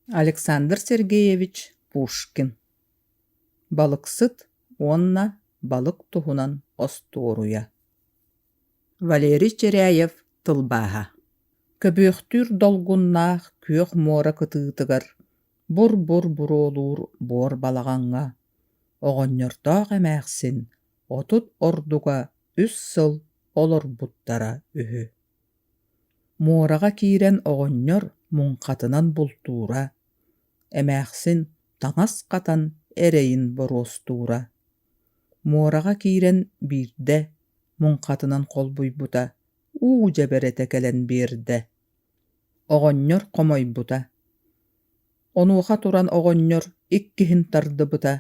Александр Сергеевич Пушкин Балыксыт уонна балык туһунан остуоруйа Валерий Чиряев тылбааһа Көбүөхтүүр долгуннаах күөх муора кытыытыгар бур-бур буруолуур буор балаҕаҥҥа оҕонньордоох эмээхсин 30 ордуга үс сыл олорбуттара үһү. Муораҕа киирэн оҕонньор муҥхатынан бултуура, эмээхсин таҥас хатан эрэйин боруостуура. Муораҕа киирэн биирдэ муҥхатынан холбуйбута, уу дьэбэрэтэ кэлэн биэрдэ. Оҕонньор хомойбута. Онуоха туран оҕонньор иккиһин тардыбыта,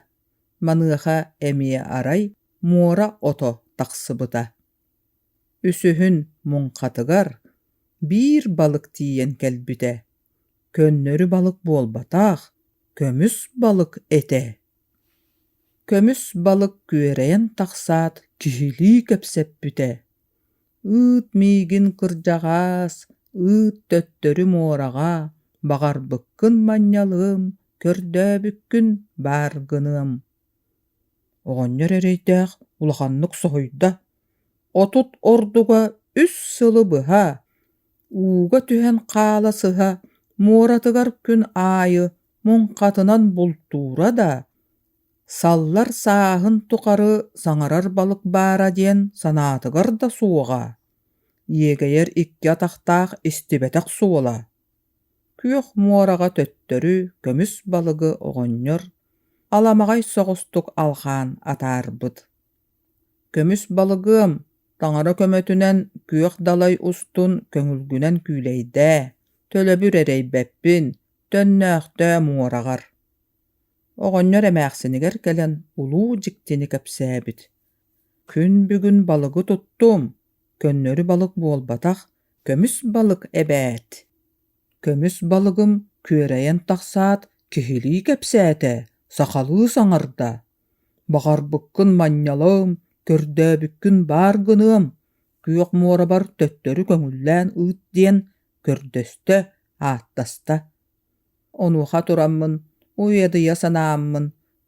маныаха эмиэ арай муора ото тахсыбыта. Үсүһүн муҥхатыгар биир балык тиийэн кэлбитэ, көннөрү балык буолбатах, көмүс балык этэ. Көмүс балык күөрэйэн тахсаат киһилии кэпсэппитэ: «Ыыт миигин кырдьаҕаас, ыыт төттөрү муораҕа, баҕарбыккын манньалыам, көрдөөбүккүн баар гыныам» Оҕонньор эрэйдээх улаханнык соһуйда, 30 ордуга үс сылы быһа, ууга түһэн хаала сыһа муоратыгар күн аайы муҥхатынан бултуура да, саллар сааһын тухары саҥарар балык баара диэн санаатыгар да суоҕа, иэгэйэр икки атахтаах истибэтэх суола. Күөх муораҕа төттөрү көмүс балыгы оҕонньор аламаҕай соҕустук алҕаан атаарбыт. «Көмүс балыгыам, таҥара көмөтүнэн күөх далай устун көҥүлгүнэн күүлэйдээ, төлөбүр эрэйбэппин, төннөөхтөө муораҕар» Оҕонньор эмээхсинигэр кэлэн улуу дьиктини кэпсээбит: «Күн бүгүн балыгы туттум, көннөрү балык буолбатах, көмүс балык эбээт Көмүс балыгым күөрэйэн тахсаат киһилии кэпсээтэ, сахалыы саҥарда: «Баҕарбыккын манньалым, көрдөөбүккүн баар гыныам, күөх муорабар төттөрү көҥүллээн ыыт» диэн көрдөстө, ааттаста. Онуоха тураммын, уйадыйа санааммын,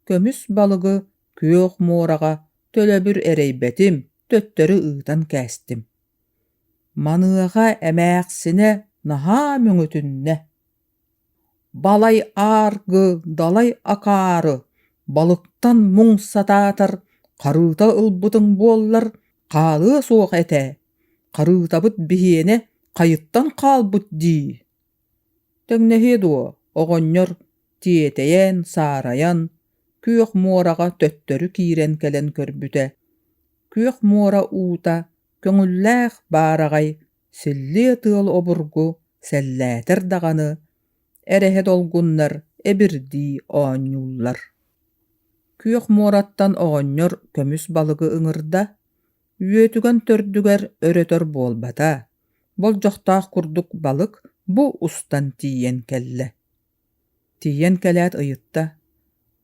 көмүс балыгы күөх муораҕа төлөбүр эрэйбэтим, төттөрү ыытан кээстим. Маныаха эмээхсинэ наһаа мөҥүтүннэ: «Балай ааргы, далай акаары, балыктан муҥ сатаатар, харыыта ылбытыҥ буоллар, хаалыа суох этэ, харыытабыт биһиэнэ хайыттан хаалбыт дии» Тэҥнэһиэ дуо, оҕонньор тиэтэйэн, саарайан, күөх муораҕа төттөрү киирэн кэлэн көрбүтэ, күөх муора уута көҥүллээх баараҕай силлиэ тыал обургу сэллээтэр даҕаны, эрэһэ долгуннар эбирдии оонньууллар. Күөх муораттан оҕонньор көмүс балыгы ыҥырда, үөтүгэн төрдүгэр өрөтөр буолбата, болдьохтоох курдук балык бу устан тиийэн кэллэ. Тиийэн кэлээт ыйытта: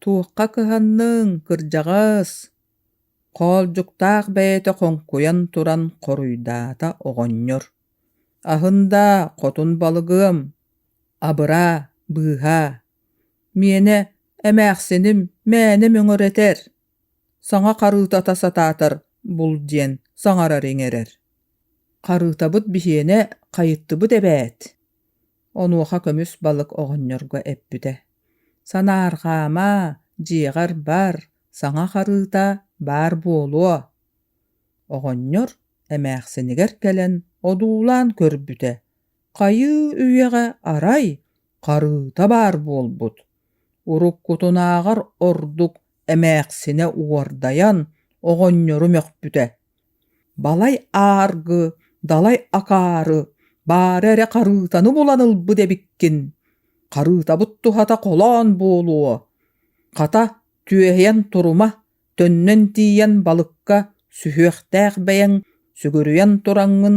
«Туохха кыһанныҥ, кырдьаҕас?» Хоолдьуктаах бэйэтэ хоҥкуйан туран хоруйдаата оҕонньор: «Аһын даа, хотун балыгыам, абыраа, быыһаа, миэнэ эмээхсиним мээнэ мөҥөр этэр, саҥа харыытата сатаатар бул диэн саҥарар-иҥэрэр. Харыытабыт биһиэнэ хайыттыбыт эбээт» Онуоха көмүс балык оҕонньорго эппитэ: «Санаарҕаама, дьиэҕэр бар, саҥа харыыта баар буолуо» Оҕонньор эмээхсинигэр кэлэн одуулаан көрбүтэ, хайыы үйэҕэ арай харыыта баар буолбут. Уруккутунааҕар ордук эмээхсинэ уордайан оҕонньору мөхпүтэ: «Балай ааргы, далай акаары, баара эрэ харыытаны булан ылбыт эбиккин, харыытабыт туһата холоон буолуо, хата түөһэйэн турума, төннөн тиийэн балыкка сүһүөхтээх бэйэҥ сүгүрүйэн тураҥҥын,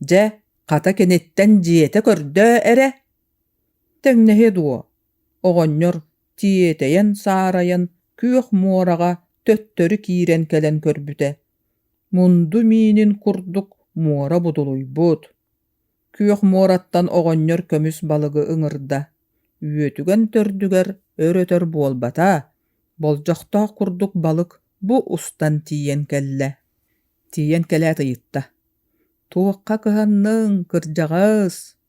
дьэ, хата киниттэн дьиэтэ көрдөө эрэ» Тэҥнэһиэ дуо, оҕонньор тиэтэйэн-саарайан күөх муораҕа төттөрү киирэн кэлэн көрбүтэ, мунду миинин курдук муора будулуйбут. Күөх муораттан оҕонньор көмүс балыгы ыҥырда. Үөтүгэн төрдүгэр өр-өтөр буолбата, болдьохтоох курдук балык бу устан тиийэн кэллэ. Тиийэн кэлээт ыйытта: «Туохха кыһанныҥ, кырдьаҕас?»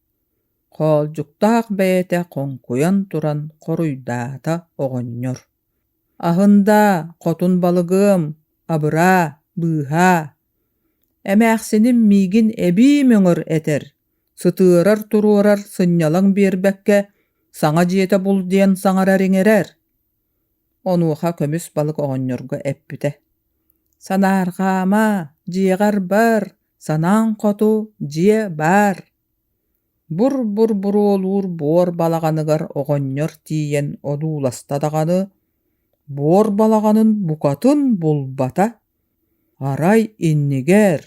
Хоолдьуктаах бэйэтэ хоҥкуйан туран хоруйдаата оҕонньор: «Аһын даа, хотун балыгым, абыраа, быыһаа. Эмээхсиним миигин эбии мөҥөр этэр, сытыарар-туруорар сынньалаҥ биэрбэккэ саҥа дьиэтэ бул диэн саҥарар-иҥэрэр». Онуоха көмүс балык оҕонньорго эппитэ: «Санаарҕаама, дьиэҕэр бар, санааҥ хоту дьиэ баар». Бур-бур буруолуур буор балаҕаныгар оҕонньор тиийэн одууласта даҕаны, буор балаҕанын букатын булбата, арай иннигэр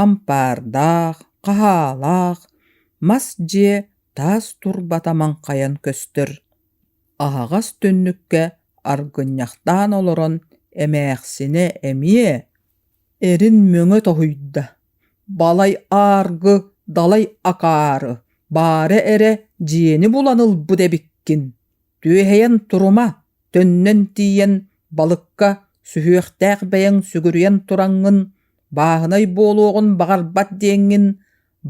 ампаардаах, хаһаалаах мас дьиэ таас турбата маҥхайан көстөр, аһаҕас түннүккэ аргынньахтаан олорон эмээхсинэ эмиэ эрин мөҥө тоһуйда: «Балай ааргы, далай акаары, баара эрэ дьиэни булан ылбыт эбиккин, түөһэйэн турума, төннөн тиийэн балыкка сүһүөхтээх бэйэҥ сүгүрүйэн тураҥҥын, бааһынай буолуоҕун баҕарбат диэҥҥин,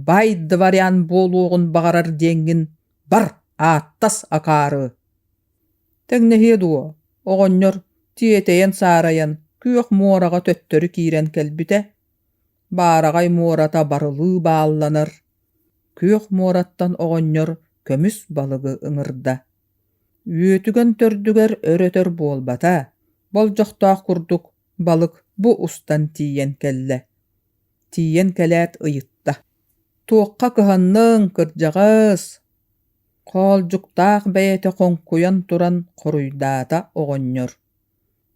баай дворян буолуоҕун баҕарар диэҥҥин, бар, ааттас акаары!» Тэҥнэһиэ дуо, оҕонньор тиэтэйэн-саарайан күөх муораҕа төттөрү киирэн кэлбитэ. Баараҕай муората барылыы баалланар. Күөх муораттан оҕонньор көмүс балыгы ыҥырда. Үөтүгэн төрдүгэр өр-өтөр буолбата, болдьохтоох курдук балык бу устан тиийэн кэллэ. Тиийэн кэлээт ыйытта: «Туохха кыһанныҥ, кырдьаҕас?» Хоолдьуктаах бэйэтэ хоҥкуйан туран хоруйдаата оҕонньор: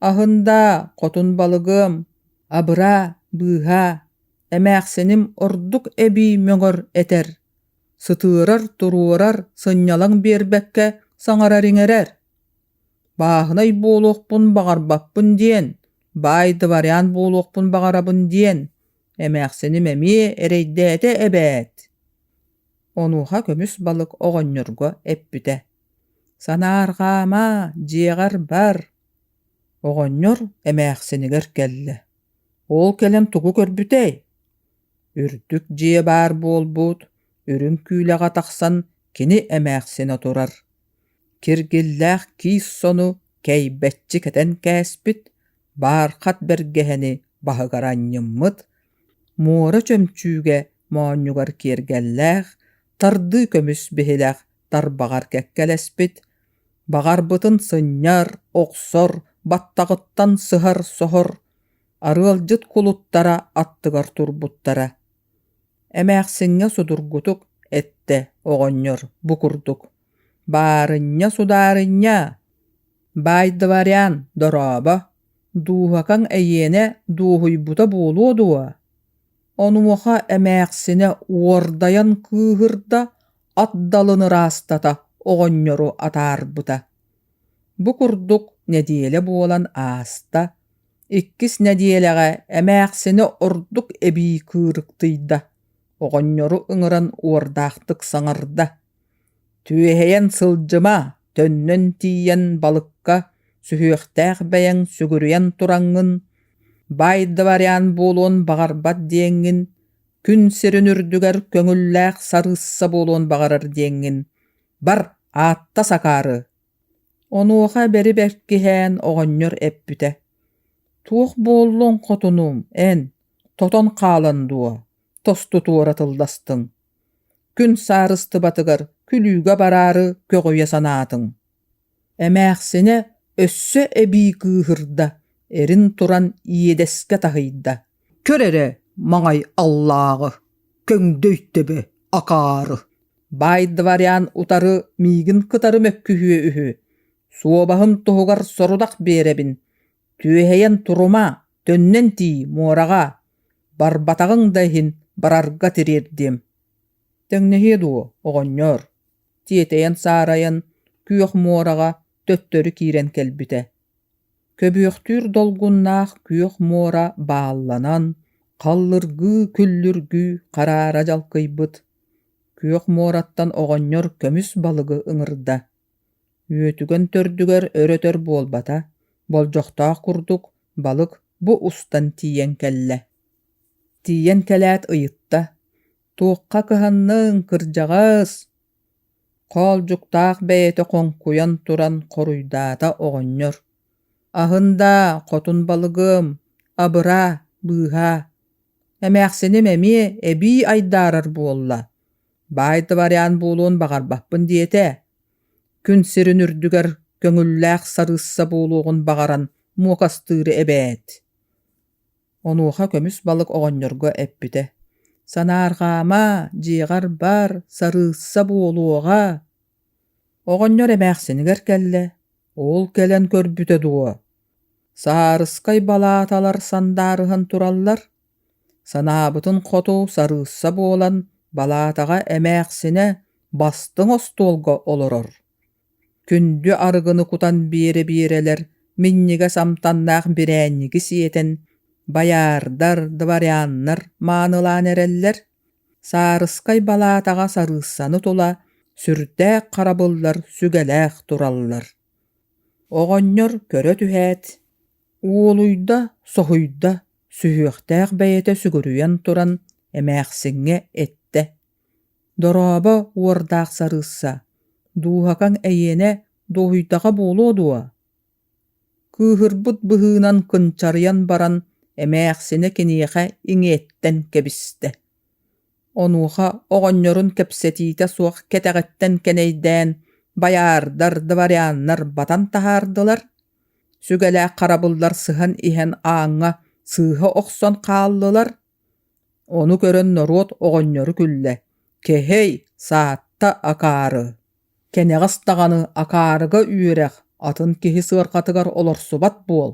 «Аһын даа, хотун балыгым, абыраа, быыһаа, эмээхсиним ордук эбии мөҥөр этэр, сытыарар-туруорар сынньалаҥ биэрбэккэ саҥарар-иҥэрэр. Бааһынай буолуохпун баҕарбаппын диэн, баай дворян буолуохпун баҕарабын диэн, эмээхсиним эмиэ эрэйдээтэ эбээт» Онуоха көмүс балык оҕонньорго эппитэ: «Санаарҕаама, дьиэҕэр бар» Оҕонньор эмээхсинигэр кэллэ. Ол кэлэн тугу көрбүтэй? Үрдүк дьиэ баар буолбут, үрүҥ күүлэҕэ тахсан кини эмээхсинэ турар. Киргиллээх киис сону кэйбэччи кэтэн кээспит, баархат бэргэһэни баһыгар анньыммыт, муора чөмчүүгэ моонньугар киэргэллээх, тардыы көмүс биһилэх тарбаҕар кэккэлэспит, баҕарбытын сынньар, охсор, баттаҕыттан сыһар-соһор, арыалдьыт кулуттара аттыгар турбуттара. Эмээхсиҥҥэ судургутук эттэ оҕонньор бу курдук: «Баарынньа, судаарынньа, баай дворян, дорообо, дууһакаҥ эйиэнэ дуоһуйбута буолуо дуо?» Онуоха эмээхсинэ уордайан кыыһырда, ат далын ыраастата оҕонньору атаарбыта. Бу курдук нэдиэлэ буолан ааста. Иккис нэдиэлэҕэ эмээхсинэ ордук эбии кыырыктыйда, оҕонньору ыҥыран уордаахтык саҥарда: «Түөһэйэн сылдьыма, төннөн тиийэн балыкка сүһүөхтээх бэйэҥ сүгүрүйэн тураҥҥын, баай дворян буолуон баҕарбат диэҥҥин, күн сирин үрдүгэр көҥүллээх сарыысса буолуон баҕарар диэҥҥин, бар, аатта сакаары!» Онуоха бэри-бэркиһээн оҕонньор эппитэ: «Туох буоллуҥ, хотунум, эн, тотон хаалан дуо, тосту туора тылластыҥ? Күн саарыстыбатыгар күлүүгэ бараары көҕүйэ санаатыҥ». Эмээхсинэ өссө эбии кыыһырда, эрин туран иэдэскэ таһыйда: «Көр эрэ, маҥай аллааҕы, көҥдөй төбө, акаары! Баай дворян утары миигин кытары мөккүһүө үһү, суобаһым туһугар сорудах биэрэбин, түөһэйэн турума, төннөн тиий муораҕа, барбатаҕыҥ да иһин барарга тириэрдиэм» Тэҥнэһиэ дуо, оҕонньор тиэтэйэн-саарайан күөх муораҕа төттөрү киирэн кэлбитэ. Көбүөхтүүр долгуннаах күөх муора баалланан, халлыргыы-күллүргүү хараара дьалкыйбыт. Күөх муораттан оҕонньор көмүс балыгы ыҥырда. Үөтүгэн төрдүгэр өр-өтөр буолбата, болдьохтоох курдук балык бу устан тиийэн кэллэ. Тиийэн кэлээт ыйытта: «Туохха кыһанныҥ, кырдьаҕас?» Хоолдьуктаах бэйэтэ хоҥкуйан туран хоруйдаата оҕонньор: «Аһын даа, хотун балыгым, абыраа, быыһаа Эмээхсиним эмиэ эбии айдаарар буолла, баай дворян буолуон баҕарбаппын диэтэ, күн сирин үрдүгэр көҥүллээх сарыысса буолуоҕун баҕаран муокастыыр эбээт Онуоха көмүс балык оҕонньорго эппитэ: «Санаарҕаама, дьиэҕэр бар, сарыысса буолуоҕа» Оҕонньор эмээхсинигэр кэллэ, ол кэлэн көрбүтэ дуо Саарыскай балааталар сандаарыһан тураллар, санаабытын хоту сарыысса буолан балаатаҕа эмээхсинэ бастыҥ остуолга олорор. Күндү арыгыны кутан биэрэ-биэрэлэр минньигэс амтаннаах бирээнньиги сиэтэн байаардар, дворяннар маанылаан эрэллэр. Саарыскай балаатаҕа сарыыссаны тула сүрдээх харабыллар сүгэлээх тураллар. Оҕонньор көрө түһээт, уолуйда, соһуйда, сүһүөхтээх бэйэтэ сүгүрүйэн туран эмээхсиҥҥэ эттэ: «Дорообо, уордаах сарыысса, дууһакаҥ эйиэнэ дуоһуйдаҕа буолуо дуо?» Кыыһырбыт быһыынан кынчарыйан баран эмээхсинэ киниэхэ иҥиэттэн кэбистэ. Онуоха оҕонньорун кэпсэтиитэ суох кэтэҕиттэн кэнэйдээн байаардар, дворяннар батан таһаардылар, сүгэлээх харабыллар сыһан иһэн ааҥҥа сыыһа охсон хааллылар. Ону көрөн норуот оҕонньору күллэ: «Кэһэй, саатта акаары! Кэнэҕэс даҕаны акаарыга үөрэх, атын киһи сыарҕатыгар олорсубат буол!»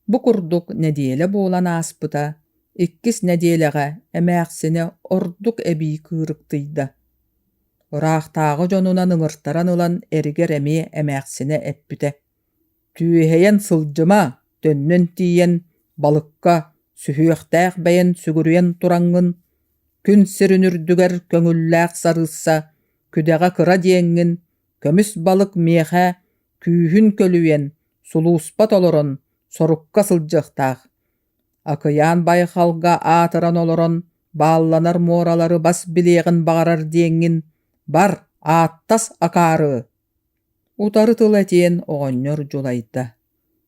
Бу курдук нэдиэлэ буолан ааспыта, иккис нэдиэлэҕэ эмээхсинэ ордук эбии кыырыктыйда. Ыраахтааҕы дьонунан ыҥыртаран ылан эригэр эмиэ эмээхсинэ эппитэ: «Түөһэйэн сылдьыма, төннөн тиийэн, балыкка, сүһүөхтээх бэйэн сүгүрүйэн тураҥҥын, күн сирин үрдүгэр көҥүллээх сарыысса, күдэҕэ кыра диэҥҥин, көмүс балык миэхэ күүһүн көлүйэн, сулууспа толорон, сорукка сылдьыахтаах. Акыйаан байҕалга аатыран олорон, баалланар муоралары бас билиэҕин баҕарар диэҥҥин, бар, ааттас акаары!» Утары тыл этиэн оҕонньор дьулайда.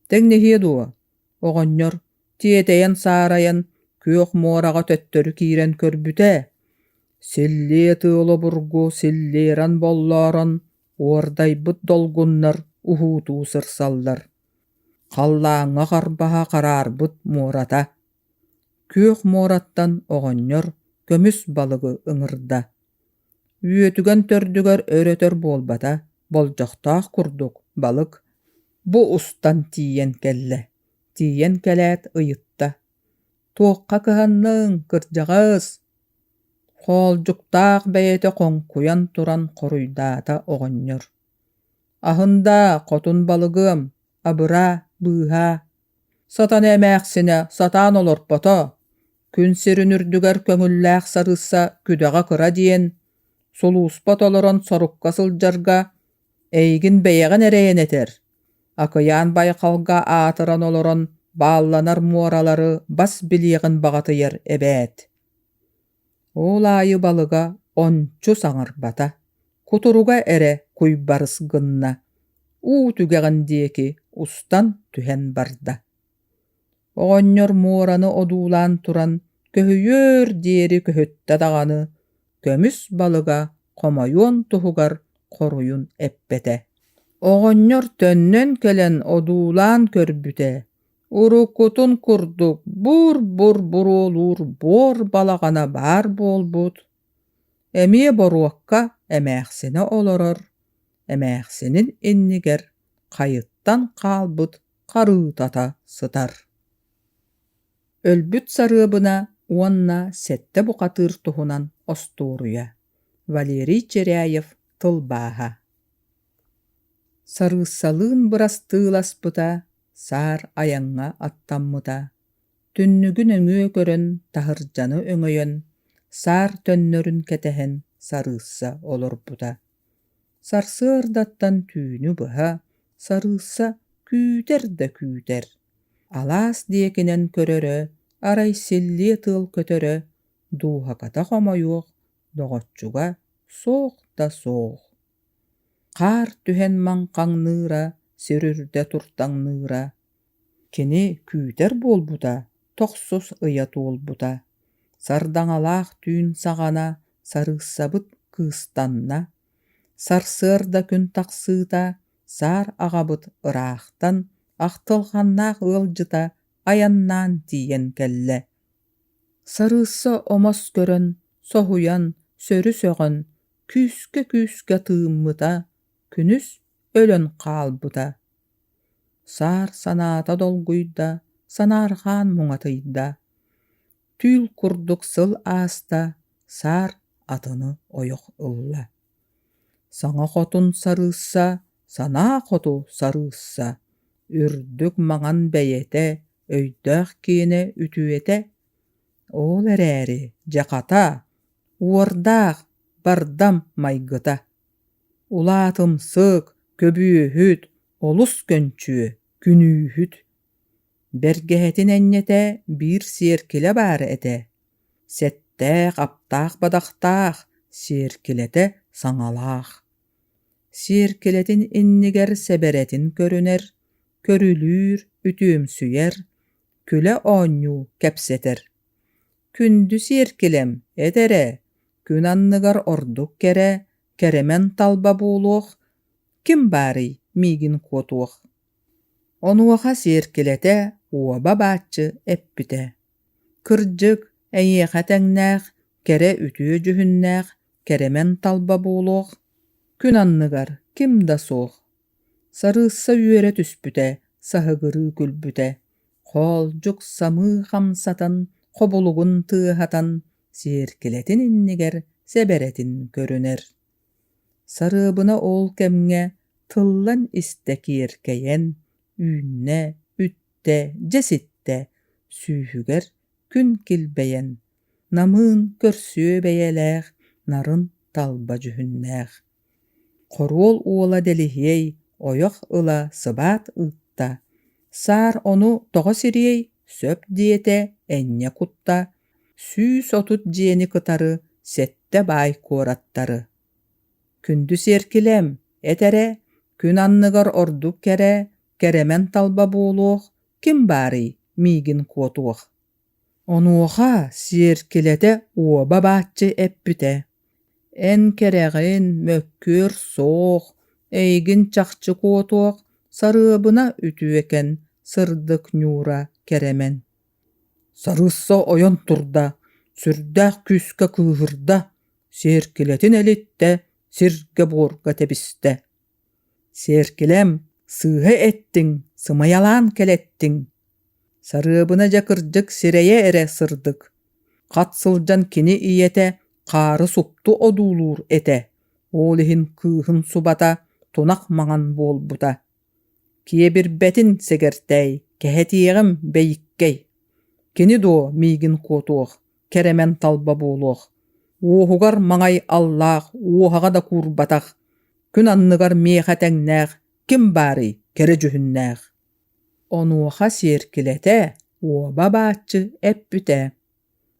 Тэҥнэһиэ дуо? Оҕонньор тиэтэйэн-саарайан күөх муораҕа төттөрү киирэн көрбүтэ, силлиэ тыал обургу силлиэрэн боллоорон уордайбыт долгуннар уһуутуу сырсаллар, халлааҥҥа харбаһа хараарбыт муората. Күөх муораттан оҕонньор көмүс балыгы ыҥырда. Үөтүгэн төрдүгэр өр-өтөр буолбата, болдьохтоох курдук балык бу устан тиийэн кэллэ. Тиийэн кэлээт ыйытта: «Туохха кыһанныҥ, кырдьаҕас?» Хоолдьуктаах бэйэтэ хоҥкуйан туран хоруйдаата оҕонньор: «Аһын даа, хотун балыгыам, абыраа, быыһаа Сатана эмээхсинэ сатаан олорпото, күн сирин үрдүгэр көҥүллээх сарыысса күдэҕэ кыра диэн, сулууспа толорон сорукка сылдьарга эйигин бэйэҕин эрэйэн этэр, акыйаан байҕалга аатыран олорон баалланар муоралары бас билиэҕин баҕатыйар эбээт Ол аайы балыга ончу саҥарбата, кутуруга эрэ куйбарыс гынна, уу түгэҕин диэки устан түһэн барда. Оҕонньор муораны одуулаан туран көһүйүөр диэри көһүттэ даҕаны, көмүс балыга хомойуон туһугар хоруйун эппэтэ. Оҕонньор төннөн кэлэн одуулаан көрбүтэ, Уруккутун курдук бур-бур буруолуур буор балаҕана баар буолбут, эмиэ боруокка эмээхсинэ олорор, эмээхсинин иннигэр хайыттан хаалбыт харыытата сытар. Өлбүт сарыабына уонна сэттэ бухатыыр туһунан остуоруйа Валерий Чиряев тылбааһа Сарыыссалыын бырастыыласпыта Саар айаҥҥа аттаммыта, түннүгү нөҥүө көрөн таһырдьаны өҥөйөн, саар төннөрүн кэтэһэн Сарыысса олорбута. Сарсыардаттан түүнү быһа Сарыысса күүтэр да күүтэр. Алаас диэкинэн көрөрө, арай силлиэ тыал көтөрө, дууһаката хомойуох, доҕоччуга суох да суох. Хаар түһэн маҥхаҥныыра, сир үрдэ туртаҥныыра. Кини күүтэр буолбута, тохсус ыйа туолбута. Сардаҥалаах түүн саҕана сарыыссабыт кыыстанна. Сарсыарда күн тахсыыта саар аҕабыт ыраахтан ахтылҕаннаах ыалдьыта айаннаан тиийэн кэллэ. Сарыысса омос көрөн, соһуйан, сөрү сөҕөн, күүскэ-күүскэ тыыммыта, күнүс өлөн хаалбыта. Саар санаата долгуйда, санаарҕаан муҥатыйда. Түүл курдук сыл ааста, саар атыны ойох ылла. Саҥа хотун сарыысса, санаа хоту сарыысса, үрдүк маҥан бэйэтэ, өйдөөх киэнэ үтүөтэ. Ол эрээри, дьэ хата, уордаах, бардам майгыта. Улаатымсык, көбүөһүт, олус көнчүө, күнүүһүт. Бэргэһэтин энньэтэ биир сиэркилэ баар этэ. Сэттээх, аптаах бадахтаах, сиэркилэтэ саҥалаах. Сиэркилэтин иннигэр сэбэрэтин көрүнэр, көрүлүүр, үтүөмсүйэр, күлэ-оонньуу кэпсэтэр. Күндү сиэркилэм, эт эрэ, күн анныгар ордук кэрэ, кэрэмэн талба буолуох, ким баарый миигин куотуох Онуоха сиэркилэтэ уоба бааччы эппитэ: «Кырдьык, эйиэхэ тэҥнээх, кэрэ үтүө дьүһүннээх, кэрэмэн талба буолуох, күн анныгар ким да суох». Сарыысса үөрэ түспүтэ, саһыгырыы күлбүтэ, хоолдьук самыы хамсатан, хобулугун тыаһатан, сиэркилэтин иннигэр сэбэрэтин көрүнэр. Сарыабына ол кэмҥэ тыллан истэ киэркэйэн, үүннэ, үттэ, дьэ ситтэ, сүүһүгэр күн килбэйэн, намыын көрсүө бэйэлээх, нарын талба дьүһүннээх. Хоруол уола Дэлиһиэй ойох ыла сыбаат ыытта, саар ону тоҕо сириэй, сөп диэтэ, энньэ кутта, 130 дьиэни кытары сэттэ баай куораттары. Күндү сиэркилэм, эт эрэ, күн анныгар ордук кэрэ, кэрэмэн талба буолуох, ким баарый миигин куотуох? Онуоха сиэркилэтэ уоба бааччы эппитэ: «Эн кэрэҕин, мөккүөр суох, эйигин чахчы куотуох, сарыабына үтүөкэн, сырдык ньуура кэрэмэн». Сарыысса ойон турда, сүрдээх күүскэ кыыһырда, сиэркилэтин элиттэ, сиргэ-буорга тэбистэ. «Сиэркилэм, сыыһа эттиҥ, сымыйалаан кэлэттиҥ. Сарыабына дьэ кырдьык сирэйэ эрэ сырдык. Хат сылдьан кини ийэтэ хаары супту одуулуур этэ, ол иһин кыыһын субата тунах маҥан буолбута. Киэбирбэтин сэгэртээй, кэһэтиэҕим бэйиккэй. Кини дуо миигин куотуох, кэрэмэн талба буолуох. Уоһугар маҥай аллаах, уоһаҕа да куурбатах, күн анныгар миэхэ тэҥнээх ким баарый кэрэ дьүһүннээх Онуоха сиэркилэтэ уоба бааччы эппитэ: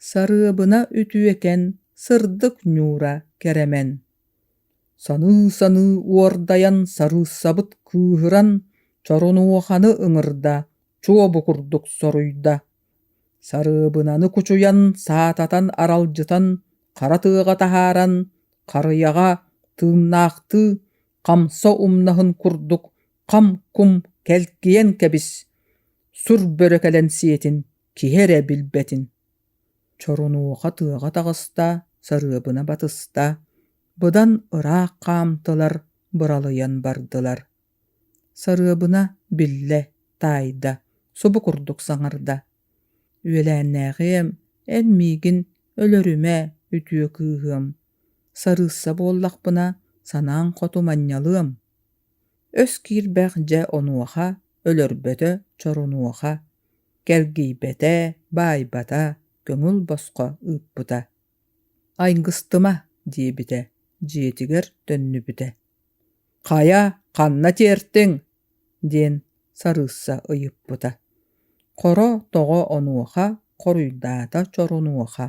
«Сарыабына үтүөкэн, сырдык ньуура кэрэмэн». Саныы-саныы уордайан сарыыссабыт кыыһыран, чорунуоханы ыҥырда, чуобу курдук соруйда. Сарыабынаны кучуйан, саататан аралдьытан, хара тыаҕа таһааран, харыйаҕа тыыннаахтыы хамса умнаһын курдук хам-кум кэлгийэн кэбис, сур бөрө кэлэн сиэтин, киһи эрэ билбэтин. Чорунуоха тыаҕа таҕыста, сарыабына батыста, быдан ыраах хаамтылар, быралыйан бардылар. Сарыабына биллэ, таайда, субу курдук саҥарда: «Үөлээннээҕиэм, эн миигин өлөрүмэ, үтүө кыыһыам. Сарыысса буоллахпына, санааҥ хоту манньалыам. Өс киирбэх дьэ онуоха өлөрбөтө чорунуоха, кэлгийбэтэ, баайбата, көҥүл босхо ыыппыта. Айгыстыма. диэбитэ, дьиэтигэр төннүбүтэ. «Хайа, ханна тиэртиҥ?» диэн сарыысса ыйыппыта. Хоро тоҕо онуоха хоруйдаата чорунуоха: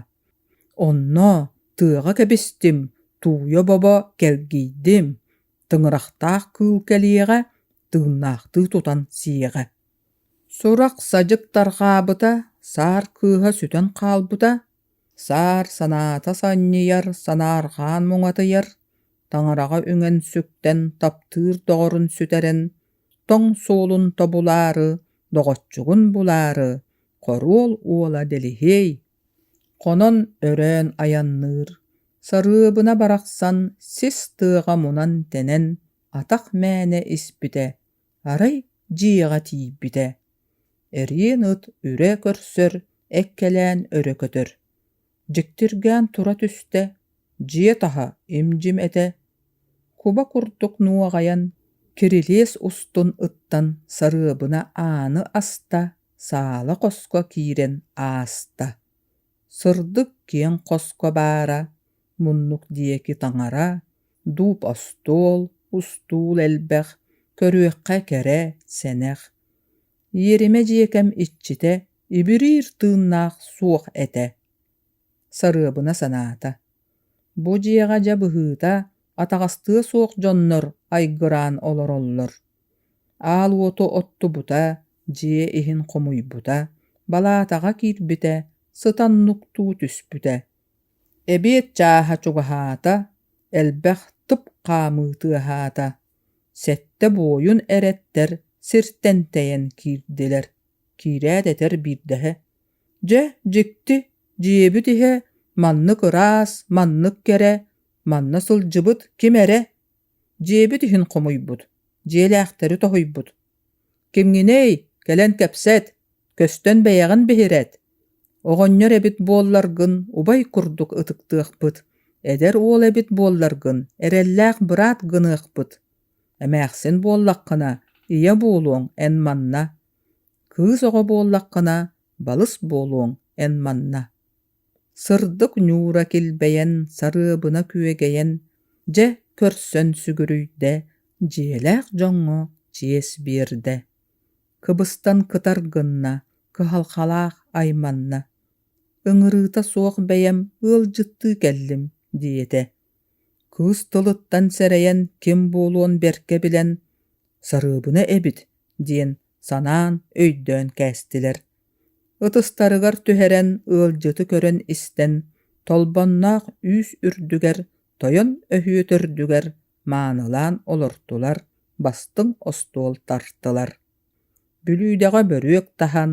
«Онно тыаҕа кэбистим, тууйа-бобо кэлгийдим, тыҥырахтаах кыыл кэлиэҕэ, тыыннаахтыы тутан сиэҕэ». Сурах-садьык тарҕаабыта, саар кыыһа сүтэн хаалбыта, саар санаата санньыйар, санаарҕаан муҥатыйар, таҥараҕа үҥэн-сүктэн таптыыр доҕорун сүтэрэн, тоҥ суолун тобулаары, доҕоччугун булаары, хоруол уола Дэлиһиэй Хонон-өрөөн айанныыр, сарыабына барахсан сис тыаҕа мунан-тэнэн атах мээнэ испитэ, арай дьиэҕэ тиийбитэ. Эриэн ыт үрэ көрсөр, эккэлээн өрө көтөр. Дьиктиргээн тура түстэ, дьиэ таһа им-дьим этэ. Куба курдук нуоҕайан, кирилиэс устун ыттан сарыабына ааны аста, саала хоско киирэн ааста. Сырдык киэҥ хоско баара, муннук диэки таҥара, дууп остуол, устуул элбэх, көрүөххэ кэрэ, сэнэх. Иэримэ дьиэкэм иччитэ ибириир тыыннаах суох этэ. Сарыабына санаата: бу дьиэҕэ дьэ быһыыта атаҕастыа суох дьоннор айгыраан олороллор. Аал уоту оттубута, дьиэ иһин хомуйбута, балаатаҕа киирбитэ, сытан нуктуу түспүтэ. Эбиэт чааһа чугаһаата, элбэх тып хаамыы тыаһаата. Сэттэ буойун эрэттэр сиртэн тэйэн киирдилэр. Киирээт этэр биирдэһэ: «Дьэ, дьикти, дьиэбит иһэ маннык ыраас, маннык кэрэ, манна сылдьыбыт ким эрэ? Дьиэбит иһин хомуйбут, дьиэлээхтэри тоһуйбут. Кимҥиний, кэлэн кэпсэт, көстөн бэйэҕин биһирэт. Оҕонньор эбит буолларгын убай курдук ытыктыахпыт, эдэр уол эбит буолларгын эрэллээх быраат гыныахпыт. Эмээхсин буоллаххына, ийэ буолуоҥ эн манна, кыыс оҕо буоллаххына, балыс буолуоҥ эн манна. Сырдык ньуура килбэйэн, сарыабына күөгэйэн, дьэ көрсөн сүгүрүйдэ, дьиэлээх дьоҥҥо чиэс биэрдэ. Кыбыстан кытар гынна, кыһалҕалаах айманна: «Ыҥырыыта суох бэйэм ыалдьыттыы кэллим» диэтэ. Кыыс тылыттан сэрэйэн ким буолуон бэркэ билэн «Сарыабына эбит» диэн санаан, өйдөөн кээстилэр. Ытыстарыгар түһэрэн ыалдьыты көрөн-истэн, Толбонноох үүс үрдүгэр, тойон өһүө төрдүгэр маанылаан олортулар, бастыҥ остуол тартылар. Бүлүүдэҕэ бөрүөк таһан,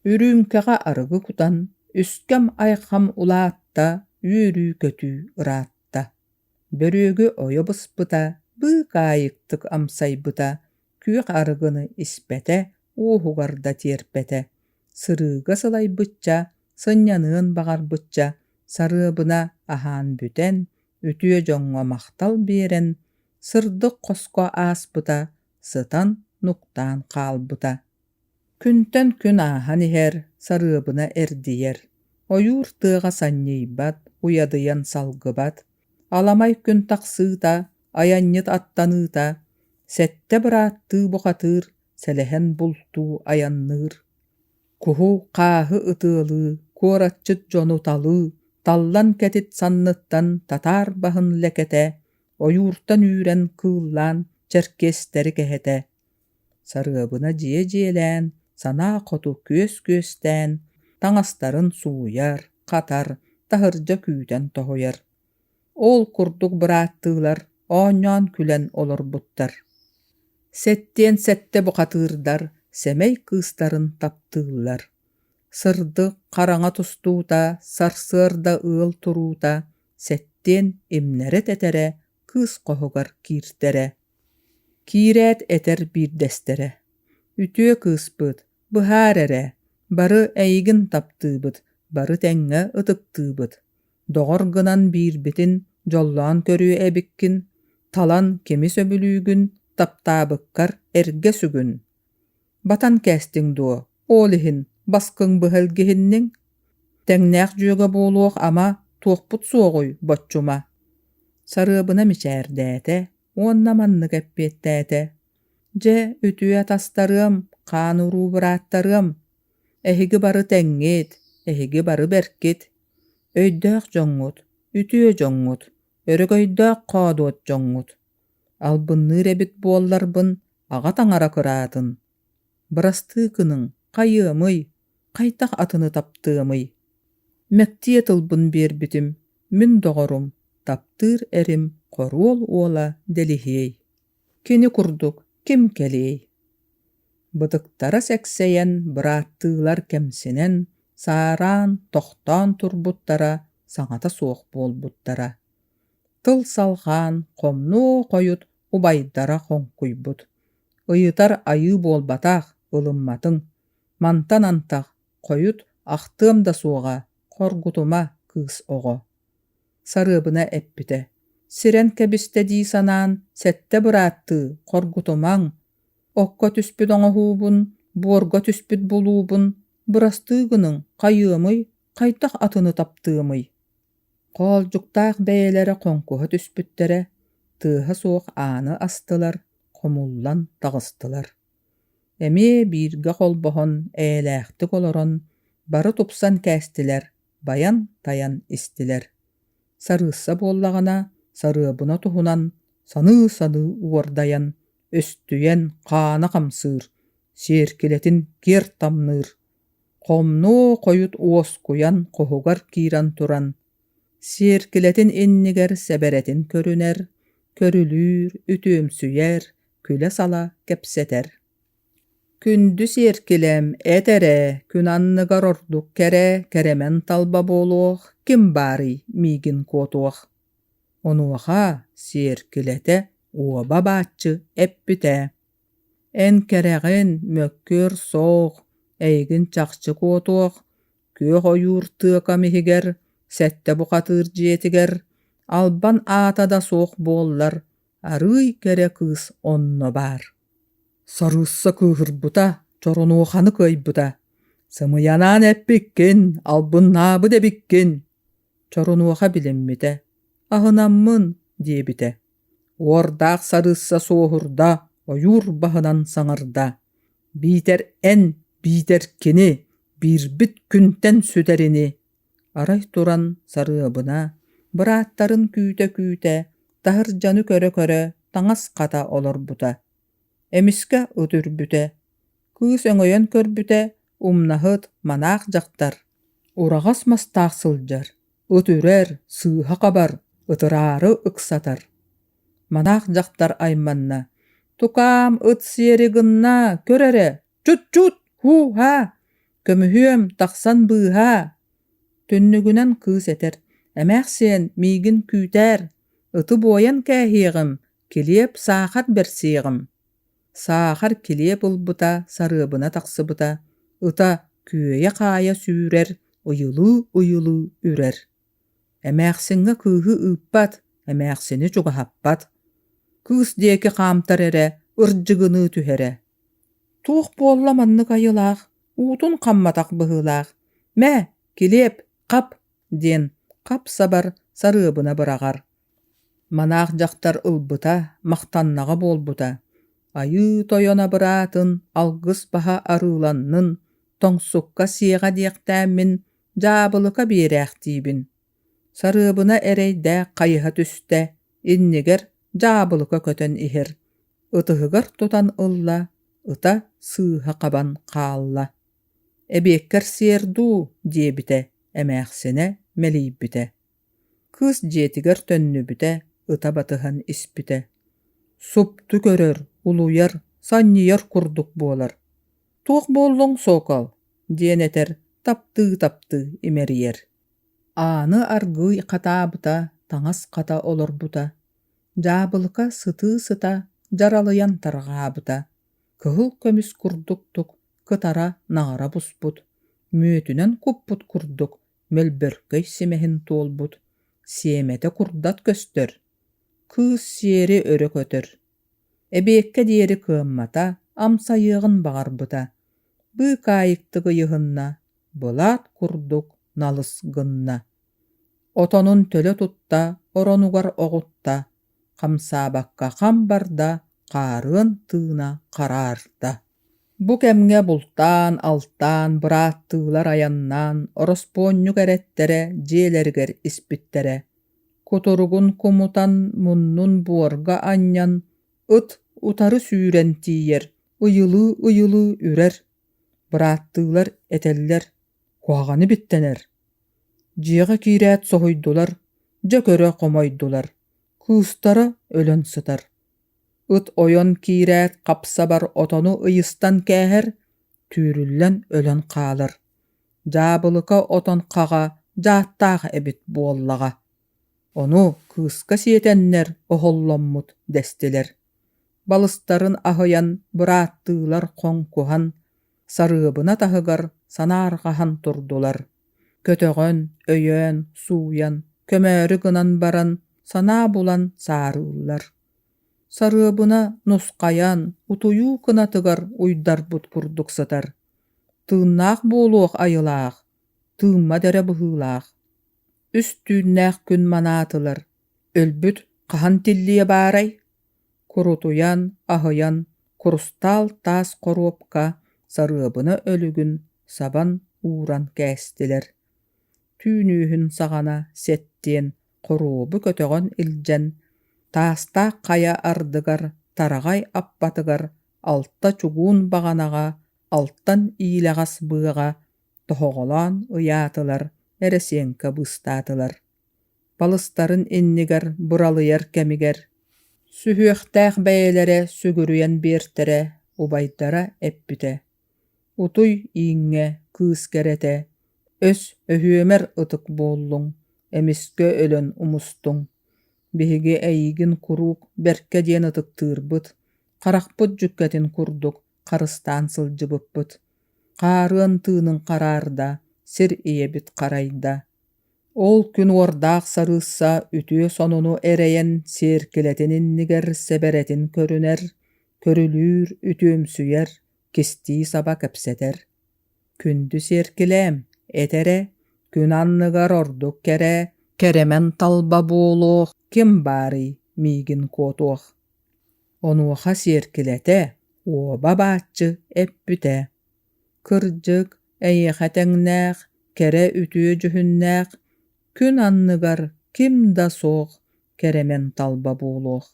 үрүүмкэҕэ арыгы кутан, үскэм-айхам улаатта, үөрүү-көтүү ыраатта. Бөрүөгү ойо быспыта, быыкаайыктык амсайбыта, күөх арыгыны испэтэ, уоһугар да тиэрпэтэ. Сырыыга сылайбычча, сынньаныан баҕарбычча, сарыабына аһаан бүтэн, үтүө дьоҥҥо махтал биэрэн, сырдык хоско ааспыта, сытан нуктаан хаалбыта. Күнтэн күн ааһан иһэр, сарыабына эрдийэр, ойуур тыаҕа санньыйбат, уйадыйан салгыбат, аламай күн тахсыыта, айанньыт аттаныыта, сэттэ бырааттыы бухатыыр, сэлэһэн бултуу айанныыр. Куһу, хааһы ытыалыы, куоратчыт дьону талыы, таллан кэтит санныттан татаар баһын лэкэтэ, ойууртан үүрэн кыыллаан чэркиэстэри кэһэтэ. Сарыабына дьиэ дьиэлээн, санаа хоту күөс күөстээн, таҥастарын сууйар, хатар, таһырдьа күүтэн тоһуйар. Ол курдук бырааттыылар оонньоон күлэн олорбуттар. Сэттиэн сэттэ бухатыырдар сэмэй кыыстарын таптыыллар. Сырдык, хараҥа тустуута, сарсыарда ыал туруута, сэттиэн имнэрэ тэтэрэ кыыс хоһугар кииртэрэ. Киирээт этэр биирдэстэрэ: «Үтүө кыыспыт, быһаар эрэ, бары эйигин таптыыбыт, бары тэҥҥэ ытыктыыбыт. Доҕор гынан биирбитин дьоллоон көрүө эбиккин, талан кими сөбүлүүгүн, таптаабыккар эргэ сүгүн. Батан кээстиҥ дуо, ол иһин баскыҥ быһа илгиһинниҥ? Тэҥнээх дьүөгэ буолуох ама туохпут суоҕуй, боччума? Сарыабына мичээрдээтэ уонна маннык эппиэттээтэ: «Дьэ, үтүө атастарыам, хаан уруу бырааттарыам, эһиги бары тэҥҥит, эһиги бары бэркит, өйдөөх дьоҥҥут, үтүө дьоҥҥут, өрөгөйдөөх хоодуот дьоҥҥут. Албынныыр эбит буолларбын, аҕа таҥара кыраатын. Бырастыы гыныҥ, хайыамый, хайдах атыны таптыамый? Мэктиэ тылбын биэрбитим, мин доҕорум, таптыыр эрим хоруол уола Дэлиһиэй. Кини курдук ким кэлиэй? Бытыктара сэксэйэн, бырааттыылар кэмсинэн, саараан, тохтоон турбуттара, саҥата суох буолбуттара. Тыл салҕаан, хомнуо хойут убайдара хоҥкуйбут: «Ыйытар айыы буолбатах, ылымматыҥ. Мантан антах, хойут ахтыам да суоҕа, хоргутума, кыыс оҕо». Сарыабына эппитэ: «Сирэн кэбистэ дии санаан, сэттэ бырааттыы, хоргутумаҥ, окко түспүт оҥоһуубун, буорга түспүт булуубун, бырастыы гыныҥ, хайыамый, хайдах атыны таптыамый?» Хоолдьуктаах бэйэлэрэ хоҥкуһа түспүттэрэ, тыаһа суох ааны астылар, хомуллан таҕыстылар. Эмиэ бииргэ холбоһон, эйэлээхтик олорон, бары тупсан кээстилэр, байан-тайан истилэр. Сарыысса буоллаҕына, сарыабына туһунан саныы-саныы уордайан, өстүйэн хаана хамсыыр, сиэркилэтин киэр тамныыр. Хомнуо хойут уоскуйан хоһугар киирэн туран, сиэркилэтин иннигэр сэбэрэтин көрүнэр, көрүлүүр, үтүөмсүйэр, күлэ-сала кэпсэтэр. Күндү сиэркилэм, эт эрэ, күн анныгар ордук кэрэ, кэрэмэн талба буолуох, ким баарый миигин куотуох? Онуоха сиэркилэтэ уоба бааччы эппитэ: Эн кэрэҕин, мөккүөр суох, эйигин чахчы куотуох, күөх ойуур тыакам иһигэр, сэттэ бухатыыр дьиэтигэр, албан аата да суох буоллар, арыый кэрэ кыыс онно баар. Сарыысса кыыһырбыта, чоронуоханы кыайбыта: «Сымыйанаан эппиккин, албыннаабыт эбиккин!» Чоронуоха билиммитэ: «Аһынаммын» диэбитэ. Уордаах сарыысса суоһурда, ойуур баһынан саҥарда: «Биитэр эн, биитэр кини, биирбит күнтэн сүтэр ини!» Арай туран сарыабына, бырааттарын күүтэ-күүтэ, таһырдьаны көрө-көрө таҥас хата олорбута. Эмискэ ыт үрбүтэ. Кыыс өҥөйөн көрбүтэ, умнаһыт, манаах дьахтар, ураҕас мастаах сылдьар, ыт үрэр, сыыһа хабар, ытыраары ыксатар. Манаах дьахтар айманна: «Тукаам, ыт сиэри гынна, көр эрэ, чут-чут, һуу-һаа, көмүһүөм, тахсан быыһаа!» Түннүгүнэн кыыс этэр: «Эмээхсиэн, миигин күүтээр, ыты буойан кээһиэҕим, килиэп, саахар бэрсиэҕим». Саахар килиэп ылбыта, сарыабына тахсыбыта, ыта күөйэ-хаайа сүүрэр, ыйылыы-ыйылыы үрэр. Эмээхсиҥҥэ кыыһы ыыппат, эмээхсини чугаһаппат. Кыыс диэки хаамтар эрэ, ырдьыгыныы түһэрэ. Туох буолла маннык айылаах, уутун хамматах быһыылаах, мэ, килиэп, хап диэн хап-сабар сарыабына быраҕар. Манаах дьахтар ылбыта, махтаннаҕа буолбута: «Айыы тойон абыраатын, алгыс баһа арыыланнын, тоҥсукка сиэҕэ диэхтээммин, дьаабылыка биэрээхтиибин». Сарыабына эрэйдээх хайыһа түстэ, иннигэр дьаабылыка көтөн иһэр, ытыһыгар тутан ылла, ыта сыыһа хабан хаалла. «Эбиэккэр сиэр дуу» диэбитэ, эмээхсинэ мэлийбитэ. Кыыс дьиэтигэр төннүбүтэ, ыта батыһан испитэ. Супту көрөр, улуйар, санньыйар курдук буолар. «Туох буоллуҥ, Сокол?» диэн этэр, таптыы-таптыы имэрийэр. Ааны аргыый хатаабыта, таҥас хата олорбута. Дьаабылыка сытыы-сыта дьаралыйан тарҕаабыта. Кыһыл көмүс курдуктук кытара наҕара буспут, мүөтүнэн куппут курдук мөлбөркөй симэһин туолбут, сиэмэтэ курдат көстөр, кыыс сиэри өрө көтөр. Эбиэккэ диэри кыаммата, амсайыаҕын баҕарбыта, быыкаайыктык ыйыһынна, былаат курдук налыс гынна. Отонун төлө тутта, оронугар оҕутта, хамсаабакка хам барда, хаарыан тыына хараарда. Бу кэмҥэ бултаан-алтаан, бырааттыылар айаннаан, ороспуонньук эрэттэрэ дьиэлэригэр испиттэрэ. Кутуругун кумутан, муннун буорга анньан, ыт утары сүүрэн тиийэр, ыйылыы-ыйылыы үрэр. Бырааттыылар этэллэр: «Куһаҕаны биттэнэр». Дьиэҕэ киирээт соһуйдулар, дьэ көрө хомойдулар, кыыстара өлөн сытар. Ыт ойон киирээт хапсабар отону ыйыстан кээһэр, түүрүллэн өлөн хаалар. Дьаабылыка отон хаҕа дьааттаах эбит буоллаҕа. Ону кыыска сиэтэннэр оһолломмут дэстилэр. Балыстарын аһыйан бырааттыылар хоҥкуһан, сарыабына таһыгар санаарҕаһан турдулар. Көтөҕөн, өйөөн, сууйан, көмөөрү гынан баран санаа булан саарыыллар. Сарыабына нусхайан, утуйуу кынатыгар уйдарбыт курдук сытар. Тыыннаах буолуох айылаах, тыыммат эрэ быһыылаах. Үс түүннээх күн манаатылар, өлбүт хаһан тиллиэ баарай? Курутуйан, аһыйан, курустаал таас хоруопка сарыабына өлүгүн сабан ууран кээстилэр. Түүн үөһүн саҕана сэттиэн хоруобу көтөҕөн илдьэн, таастаах хайа ардыгар тараҕай аппатыгар алта чугуун баҕанаҕа алтан иилэҕэс быаҕа тоһоҕолоон ыйаатылар, эрэсиэҥкэ быыстаатылар. Балыстарын иннигэр быралыйар кэмигэр сүһүөхтээх бэйэлэрэ сүгүрүйэн биэртэрэ, убайдара эппитэ: «Утуй ииҥҥэ кыыс кэрэтэ, өс өһүөмэр ытык буоллуҥ, эмискэ өлөн умустуҥ. Биһиги эйигин куруук бэркэ диэн ытыктыырбыт, харахпыт дьүккэтин курдук харыстаан сылдьыбыппыт. Хаарыан тыыныҥ хараарда, сир ийэбит харайда. Ол күн уордаах сарыысса үтүө сонуну эрэйэн сиэркилэтин иннигэр сэбэрэтин көрүнэр, көрүлүүр, үтүөмсүйэр, кистии саба кэпсэтэр. Күндү сиэркилээм, эт эрэ, күн анныгар ордук кэрэ, кэрэмэн талба буолуох ким баарый миигин куотуох? Онуоха сиэркилэтэ уоба бааччы эппитэ: Кырдьык, эйиэхэ тэҥнээх, кэрэ үтүө дьүһүннээх, күн анныгар ким да суох кэрэмэн талба буолуох.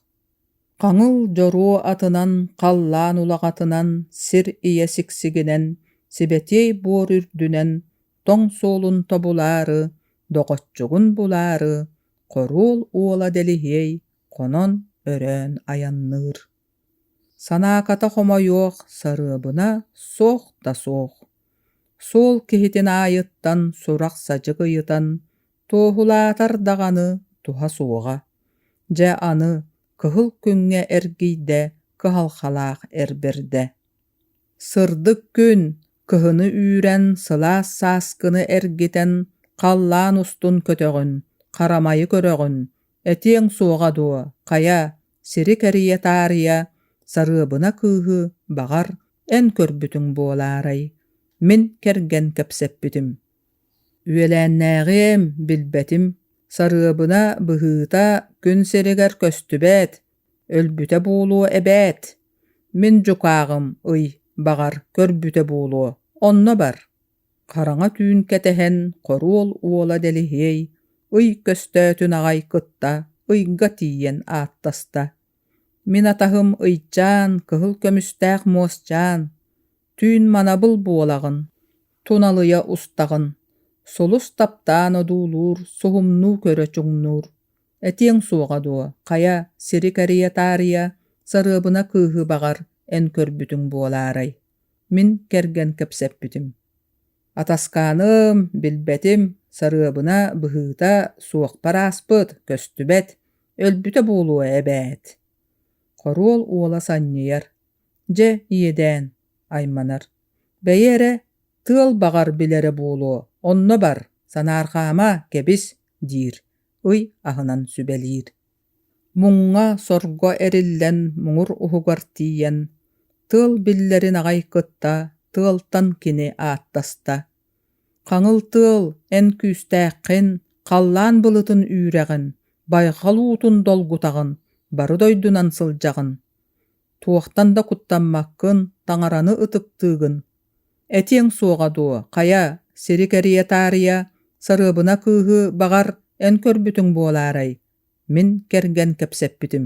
Хаҥыл дьоруо атынан, халлаан улаҕатынан, сир ийэ сиксигинэн, сибэтиэй буор үрдүнэн тоҥ суолун тобулаары, доҕоччугун булаары, хоруол уола Дэлиһиэй хонон өрөөн айанныыр. Санааката хомойуох, сарыабына суох да суох. Суол киһитин аайыттан сурах-садьык ыйытан, туоһулаатар даҕаны туһа суоҕа. Дьэ аны кыһыл күҥҥэ эргийдэ кыһалҕалаах эр бэрдэ. Сырдык күн, кыһыны үүрэн, сылаас сааскыны эргитэн, халлаан устун көтөҕүн, харамайы көрөҕүн, этиэҥ суоҕа дуо, хайа, сири кэрийэ таарыйа, сарыабына кыыһы, баҕар, эн көрбүтүҥ буолаарай, мин кэргэн кэпсэппитим. Үөлээннээҕиэм, билбэтим, сарыабына быһыыта күн сиригэр көстүбэт, өлбүтэ буолуо эбээт. Мин дьукааҕым ый, баҕар, көрбүтэ буолуо, онно бар. Хараҥа түүн кэтэһэн, хоруол уола Дэлиһиэй ый көстөөтүн аҕай кытта ыйга тиийэн ааттаста: «Мин атаһым Ыйчаан, кыһыл көмүстээх муосчаан, түүн манабыл буолаҕын, туналыйа устаҕын, сулус таптаан одуулуур, суһумнуу көрө чуҥнуур. Этиэҥ суоҕа дуо, хайа, сири кэрийэ таарыйа, сарыабына кыыһы баҕар эн көрбүтүҥ буолаарай? Мин кэргэн кэпсэппитим. Атаскааным, билбэтим, сарыабына быһыыта суохпар ааспыт, көстүбэт, өлбүтэ буолуо эбээт. Хоруол уола санньыйар, дьэ иэдээн, айманар. Бэйи эрэ, тыал баҕар билэрэ буолуо, онно бар, санаарҕаама, кэбис, диир, ый аһынан сүбэлиир. Муҥҥа, сорго эриллэн муҥур уһугар тиийэн, тыал биллэрин аҕай кытта тыалтан кини ааттаста: «Хаҥыл тыал, эн күүстээххин, Халлаан былытын үүрэҕин, байҕал уутун долгутаҕын, бары дойдунан сылдьаҕын. Туохтан да куттаммаккын, таҥараны ытыктыыгын. Этиэҥ суоҕа дуо, хайа, сири кэрийэ таарыйа, Сарыабына кыыһы, баҕар, эн көрбүтүҥ буолаарай? Мин кэргэн кэпсэппитим.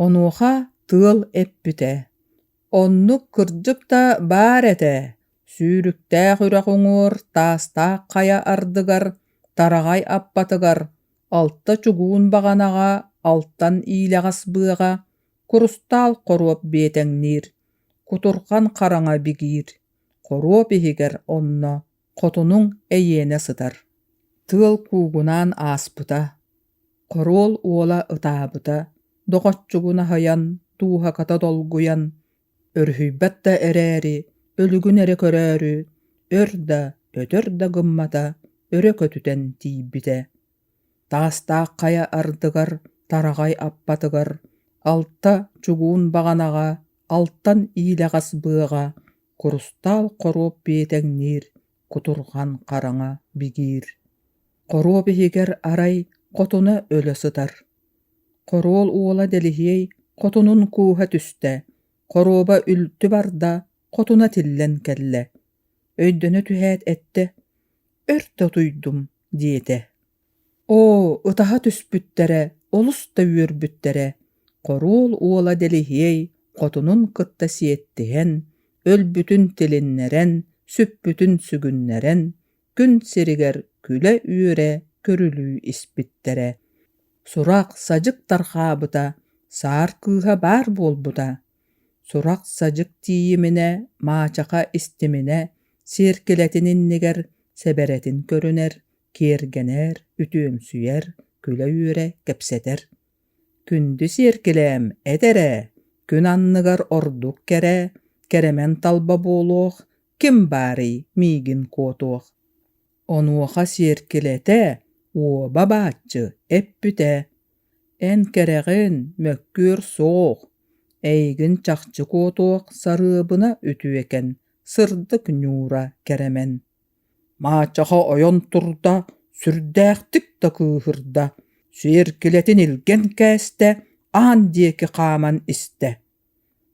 Онуоха тыал эппитэ: «Оннук кырдьык да баар этэ, сүүрүктээх үрэх уҥуор, таастаах хайа ардыгар, тараҕай аппатыгар, алта чугуун баҕанаҕа, алтан иилэҕэс быаҕа, курустаал хоруоп биэтэҥниир, кутурҕан хараҥа бигиир, хоруоп иһигэр онно хотунуҥ эйиэнэ сытар». Тыал куугунаан ааспыта, хоруол уола ытаабыта, доҕоччугун аһыйан, дууһаката долгуйан, өрүһүйбэт да эрээри, өлүгүн эрэ көрөөрү, өр да, өтөр да гыммата, өрө көтүтэн тиийбитэ. Таастаах хайа ардыгар, тараҕай аппатыгар, алта чугуун баҕанаҕа, алтан иилэҕэс быаҕа, курустаал хоруоп биэтэҥниир, кутурҕан хараҥа бигиир. Хоруоп иһигэр арай хотуна өлө сытар. Хоруол уола Дэлиһиэй хотунун кууһа түстэ, хоруоба үлтү барда, хотуна тиллэн кэллэ. Өйдөнө түһээт эттэ: «Өр да утуйдум» диэтэ. Оо, ытаһа түспүттэрэ, олус да үөрбүттэрэ. Хоруол уола Дэлиһиэй хотунун кытта сиэттиһэн, өлбүтүн тилиннэрэн, сүппүтүн сүгүннэрэн, күн сиригэр күлэ-үөрэ көрүлүү испиттэрэ. Сурах-садьык тарҕаабыта, саар кыыһа баар буолбута. Сурах-садьык тиийиминэ, маачаха истиминэ, сиэркилэтин иннигэр сэбэрэтин көрүнэр, киэргэнэр, үтүөмсүйэр, күлэ-үөрэ кэпсэтэр. Күндү сиэркилээм, эт эрэ, күн анныгар ордук кэрэ, кэрэмэн талба буолуох, ким баарый миигин куотуох? Онуоха сиэркилэтэ уоба бааччы эппитэ: «Эн кэрэҕин, мөккүөр суох, эйигин чахчы куотуох сарыабына үтүөкэн, сырдык ньуура кэрэмэн». Маачаха ойон турда, сүрдээхтик да кыыһырда, сиэркилэтин илгэн кээстэ, аан диэки хааман истэ.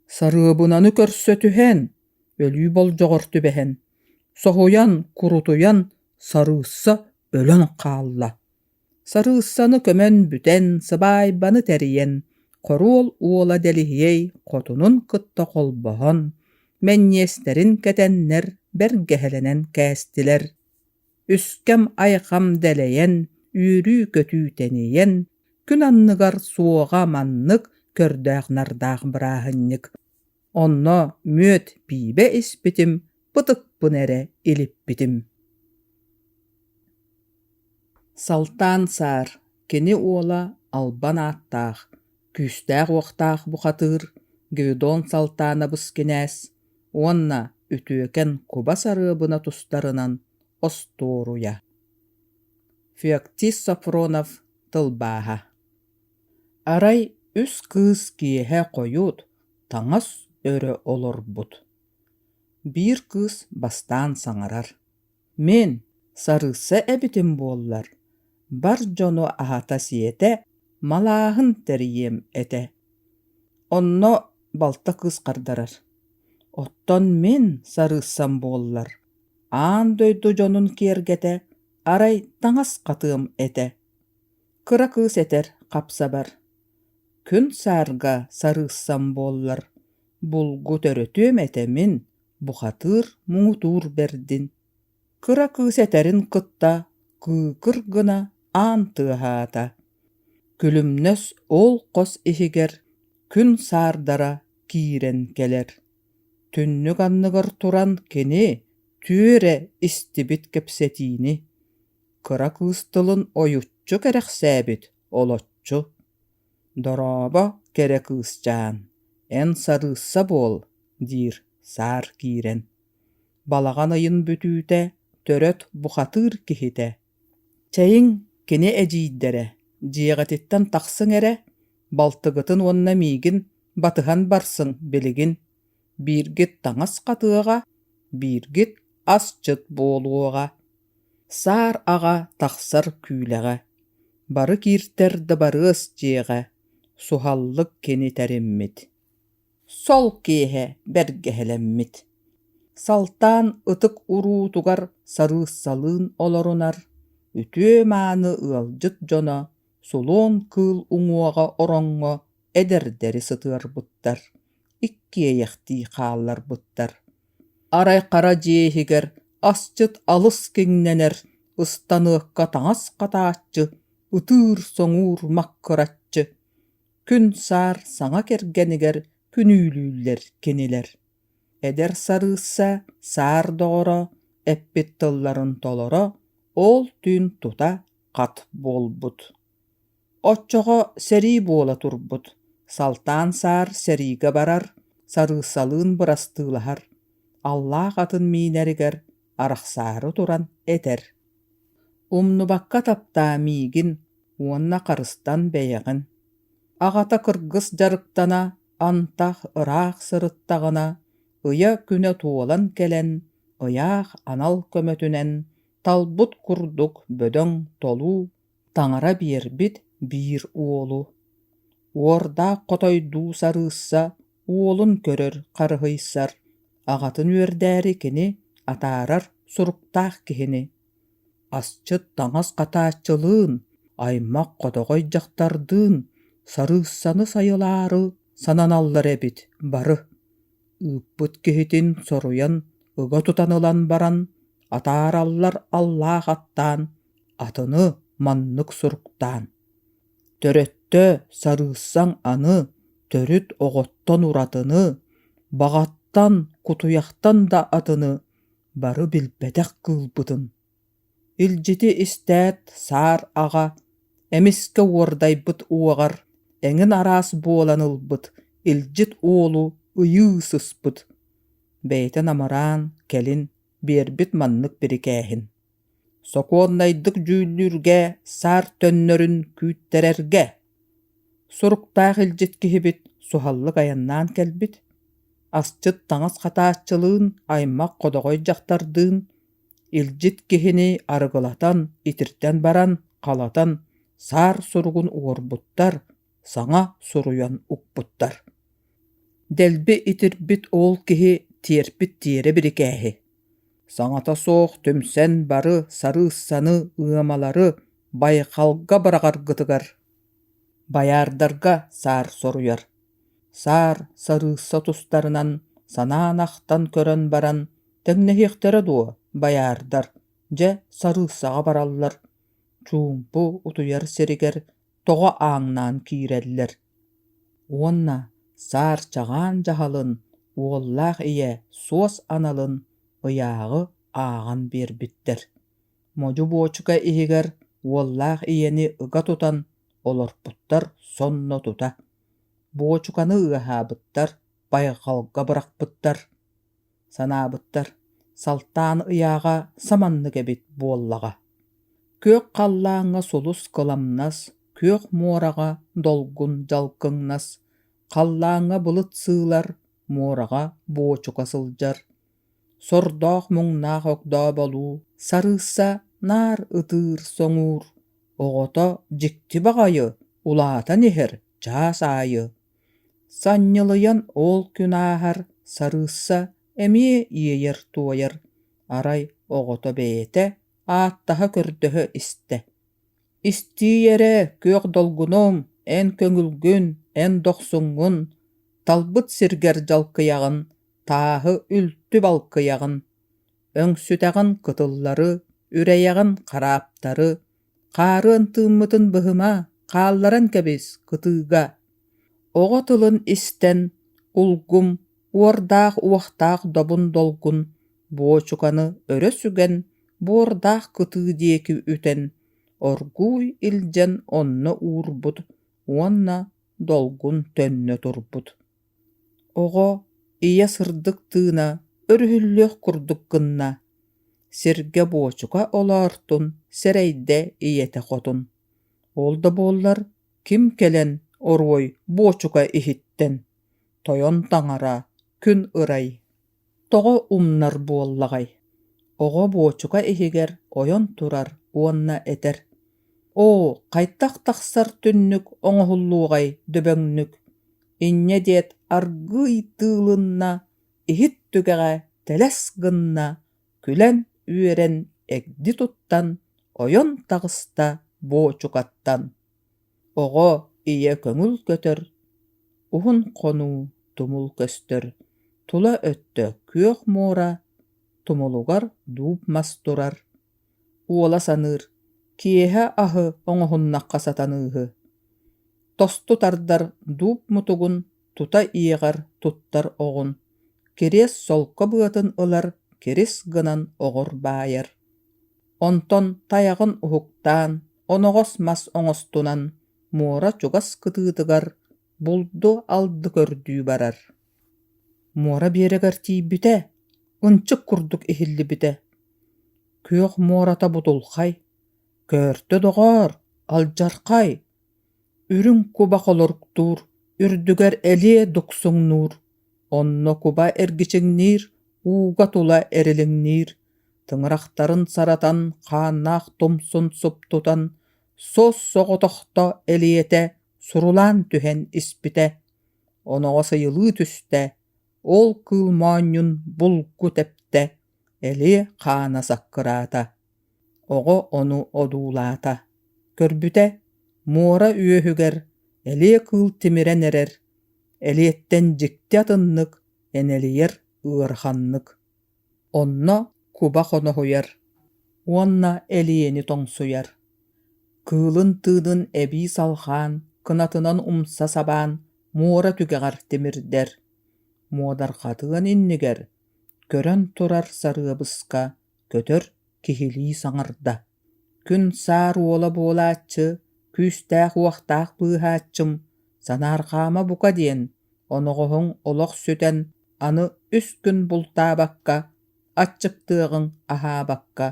Сарыабынаны көрсө түһэн, өлүү болдьоҕор түбэһэн, соһуйан, курутуйан сарыысса өлөн хаалла. Сарыыссаны көмөн бүтэн, сыбаайбаны тэрийэн, хоруол уола Дэлиһиэй хотунун кытта холбоһон, мэнньиэстэрин кэтэннэр бэргэһэлэнэн кээстилэр. Үскэм-айхам дэлэйэн, үөрүү-көтүү тэнийэн, күн анныгар суоҕа маннык көрдөөх-нардаах бырааһынньык. Онно мүөт пиибэ испитим, бытыкпын эрэ илиппитим. Салтаан Саар, кини уола албан ааттаах, күүстээх-уохтаах бухатыыр Гвидон Салтаанабыс кинээс уонна үтүөкэн куба сарыабына тустарынан остуоруйа. Феоктист Софронов тылбааһа Арай үс кыыс киэһэ хойут таҥас өрө олорбут. Биир кыыс бастаан саҥарар: «Мин сарыысса эбитим буоллар, бар дьону аһата-сиэтэ, малааһын тэрийиэм этэ». Онно балта кыыс хардарар: «Оттон мин сарыыссам буоллар, аан дойду дьонун киэргэтэ, арай таҥас хатыам этэ». Кыра кыыс этэр хап-сабар: «Күн саарга сарыыссам буоллар, булгу төрөтүөм этэ мин, бухатыыр муҥутуур бэрдин». Кыра кыыс этэрин кытта кыыкыр гына аан тыаһаата. Күлүмнэс ол хос иһигэр күн саардара киирэн кэлэр. Түннүк анныгар туран кини түөрэ истибит кэпсэтиини Кыра кыыс тылын ойуччу кэрэхсээбит олоччу: «Дорообо, кэрэ кыысчаан, эн сарыысса буол» диир саар киирэн. Балаҕан ыйын бүтүүтэ төрөт бухатыыр киһитэ: «Чэйиҥ, кини эдьиийдэрэ, дьиэҕититтэн тахсыҥ эрэ, балтыгытын уонна миигин батыһан барсыҥ билигин, бииргит таҥас хатыаҕа, бииргит асчыт буолуоҕа». Саар аҕа тахсар күүлэҕэ, бары кииртэр дыбарыас дьиэҕэ суһаллык кини тэриммит. Сол киэһэ бэргэһэлэммит. Салтаан ытык уруутугар сарыыссалыын олорунар, үтүө-мааны ыалдьыт дьоно сулуон кыыл уҥуоҕа ороҥҥо эдэрдэри сытыарбыттар, иккиэйэхтии хаалларбыттар. Арай хара дьиэ иһигэр асчыт алыс киҥнэнэр, ыстаныакка таҥас хатааччы, ытыыр-соҥуур маккыраччы. Күн саар саҥа кэргэнигэр күнүүлүүллэр кинилэр. Эдэр сарыысса саар доҕоро эппит тылларын толоро ол түүн тута хат буолбут. Оччоҕо сэрии буола турбут, Салтаан Саар сэриигэ барар, сарыыссалыын бырастыылаһар, аллаах атын миинэригэр арахсаары туран этэр: «Умнубакка таптаа миигин уонна харыстан бэйэҕин. Аҕата кыргыс дьарыктана, антах ыраах сырыттаҕына, ыйа-күнэ туолан кэлэн, ыйаах анал көмөтүнэн талбыт курдук бөдөҥ толуу Таҥара биэрбит биир уолу. Уордаах хотойдуу сарыысса уолун көрөр харыһыйсар, аҕатын үөрдээри кини атаарар суруктаах киһини. Асчыт таҥас хатааччылыын, аймах хотоҕой дьахтардыын сарыыссаны сайылаары сананаллар эбит бары. Ыыппыт киһитин соруйан ыга тутан ылан баран, атаараллар аллаах аттаан, атыны маннык суруктаан: «Төрөттө сарыыссаҥ аны төрүт оҕоттон уратыны, баҕаттан, кутуйахтан да атыны бары билбэтэх кыылбытын». Илдьити истээт, саар аҕа эмискэ уордайбыт уоҕар эҥин араас буолан ылбыт илдьит уолу ыйыы сыспыт. Бэйэтэ намыраан, кэлин биэрбит маннык бирикээһин: Сокуоннайдык дьүүллүүргэ саар төннөрүн күүттэрэргэ. Суруктаах илдьит киһибит суһаллык айаннаан кэлбит, асчыт таҥас хатааччылыын, аймах ходоҕой дьахтардыын илдьит киһини арыгылатан, итирдэн баран, халатан, саар суругун уорбуттар, саҥа суруйан укпуттар. Дэлби итирбит ол киһи тиэрпит тиэрэ бирикээһи. Саҥата суох түмсэн бары сарыыссаны, ыамалары байҕалга быраҕаргытыгар Байаардарга саар соруйар. Саар сарыысса тустарынан санаан-ахтан көрөн баран, тэҥнэһиэхтэрэ дуо, байаардар, дьэ сарыыссаҕа бараллар, чуумпу утуйар сиригэр тоҕо ааҥнаан киирэллэр. Уонна саар чаҕаан дьаһалын, уоллаах ийэ суос аналын ыйааҕы ааҕан биэрбиттэр. Модьу буочука иһигэр уоллаах ийэни ыга тутан олорпуттар сонно тута. Буочуканы ыаһаабыттар, байҕалга бырахпыттар. Санаабыттар, Салтаан ыйааҕа саманнык эбит буоллаҕа. Күөх халлааҥҥа сулус кыламнас, күөх муораҕа долгун дьалкыҥнас, халлааҥҥа былыт сыылар, муораҕа буочука сылдьар. Сордоох-муҥнаах огдооболуу, сарыысса наар ытыыр-соҥуур, оҕото дьикти баҕайы улаатан иһэр чаас аайы. Санньылыйан ол күн ааһар, сарыысса эмиэ иэйэр-туойар, арай оҕото бэйэтэ ааттаһа-көрдөһө истэ. «Истиий эрэ, күөх долгунум, эн көҥүлгүн, эн дохсуҥҥун, талбыт сиргэр дьалкыйаҕын, тааһы үлтү балкыйаҕын, өҥсүтэҕин кытыллары, үрэйэҕин харааптары, хаарыан тыыммытын быһыма, хаалларан кэбис кытыыга. Оҕо тылын истэн, улгум, уордаах-уохтаах добун долгун буочуканы өрө сүгэн, буордаах кытыы диэки үтэн, оргууй илдьэн онно уурбут уонна долгун төннө турбут. Оҕо ийэ сырдык тыына өрүһүллүөх курдук гынна, сиргэ буочука олоортун сэрэйдэ ийэтэ хотун. Ол да буоллар ким кэлэн оруой буочука иһиттэн, тойон таҥара, күн ырай, тоҕо умнар буоллаҕай? Оҕо буочука иһигэр ойон турар уонна этэр: «Оо, хайдах тахсар түннүк оҥоһуллуоҕай дөбөҥнүк?» Инньэ диэт аргыый тыылынна, иһит түгэҕэ тэлэс гынна, күлэн-үөрэн эгди туттан ойон таҕыста буочукаттан. Оҕо ийэ көҥүл көтөр, уһун хонуу тумул көстөр, тула өттө күөх муора, тумулугар дууп мас турар. Уола саныыр, киэһэ аһы оҥоһуннахха сатаныыһы. Тосту тардар дууп мутугун тута иэҕэр туттар оҕун, кириэс солко быатын ылар кирис гынан оҕор баайар. Онтон тайаҕын уһуктаан, оноҕос мас оҥостунан муора чугас кытыытыгар булду-алды көрдүү барар. Муора биэрэгэр тиийбитэ, ынчык курдук иһиллибитэ. Күөх муората будулхай, көөртө доҕоор, алдьархай! Үрүҥ куба холоруктуур, үрдүгэр элиэ дуксуҥнуур, онно куба эргичиҥниир, ууга тула эрилиҥниир, тыҥырахтарын саратан, хааннаах тумсун суптутан, суос-соҕотохто элиэтэ сурулаан түһэн испитэ. Оноҕос ыйылыы түстэ, ол кыыл моонньун булгу тэптэ, элиэ хаана саккыраата. Оҕо ону одуулаата, көрбүтэ, муора үөһүгэр элиэ кыыл тимирэн эрэр, элиэттэн дьикти атыннык энэлийэр ыараханнык. Онно куба хоноһуйар уонна элиэни тоҥсуйар. Кыылын тыынын эбии салҕаан, кынатынан умса сабаан муора түгэҕэр тимирдэр. Муодарҕатыан иннигэр көрөн турар сарыабыска көтөр киһилии саҥарда: «Күн саар уола буолааччы, күүстээх-уохтаах быыһааччым, санаарҕаама бука диэн, оноҕоһуҥ олох сүтэн, аны үс күн бултаабакка, аччыктыаҕыҥ аһаабакка.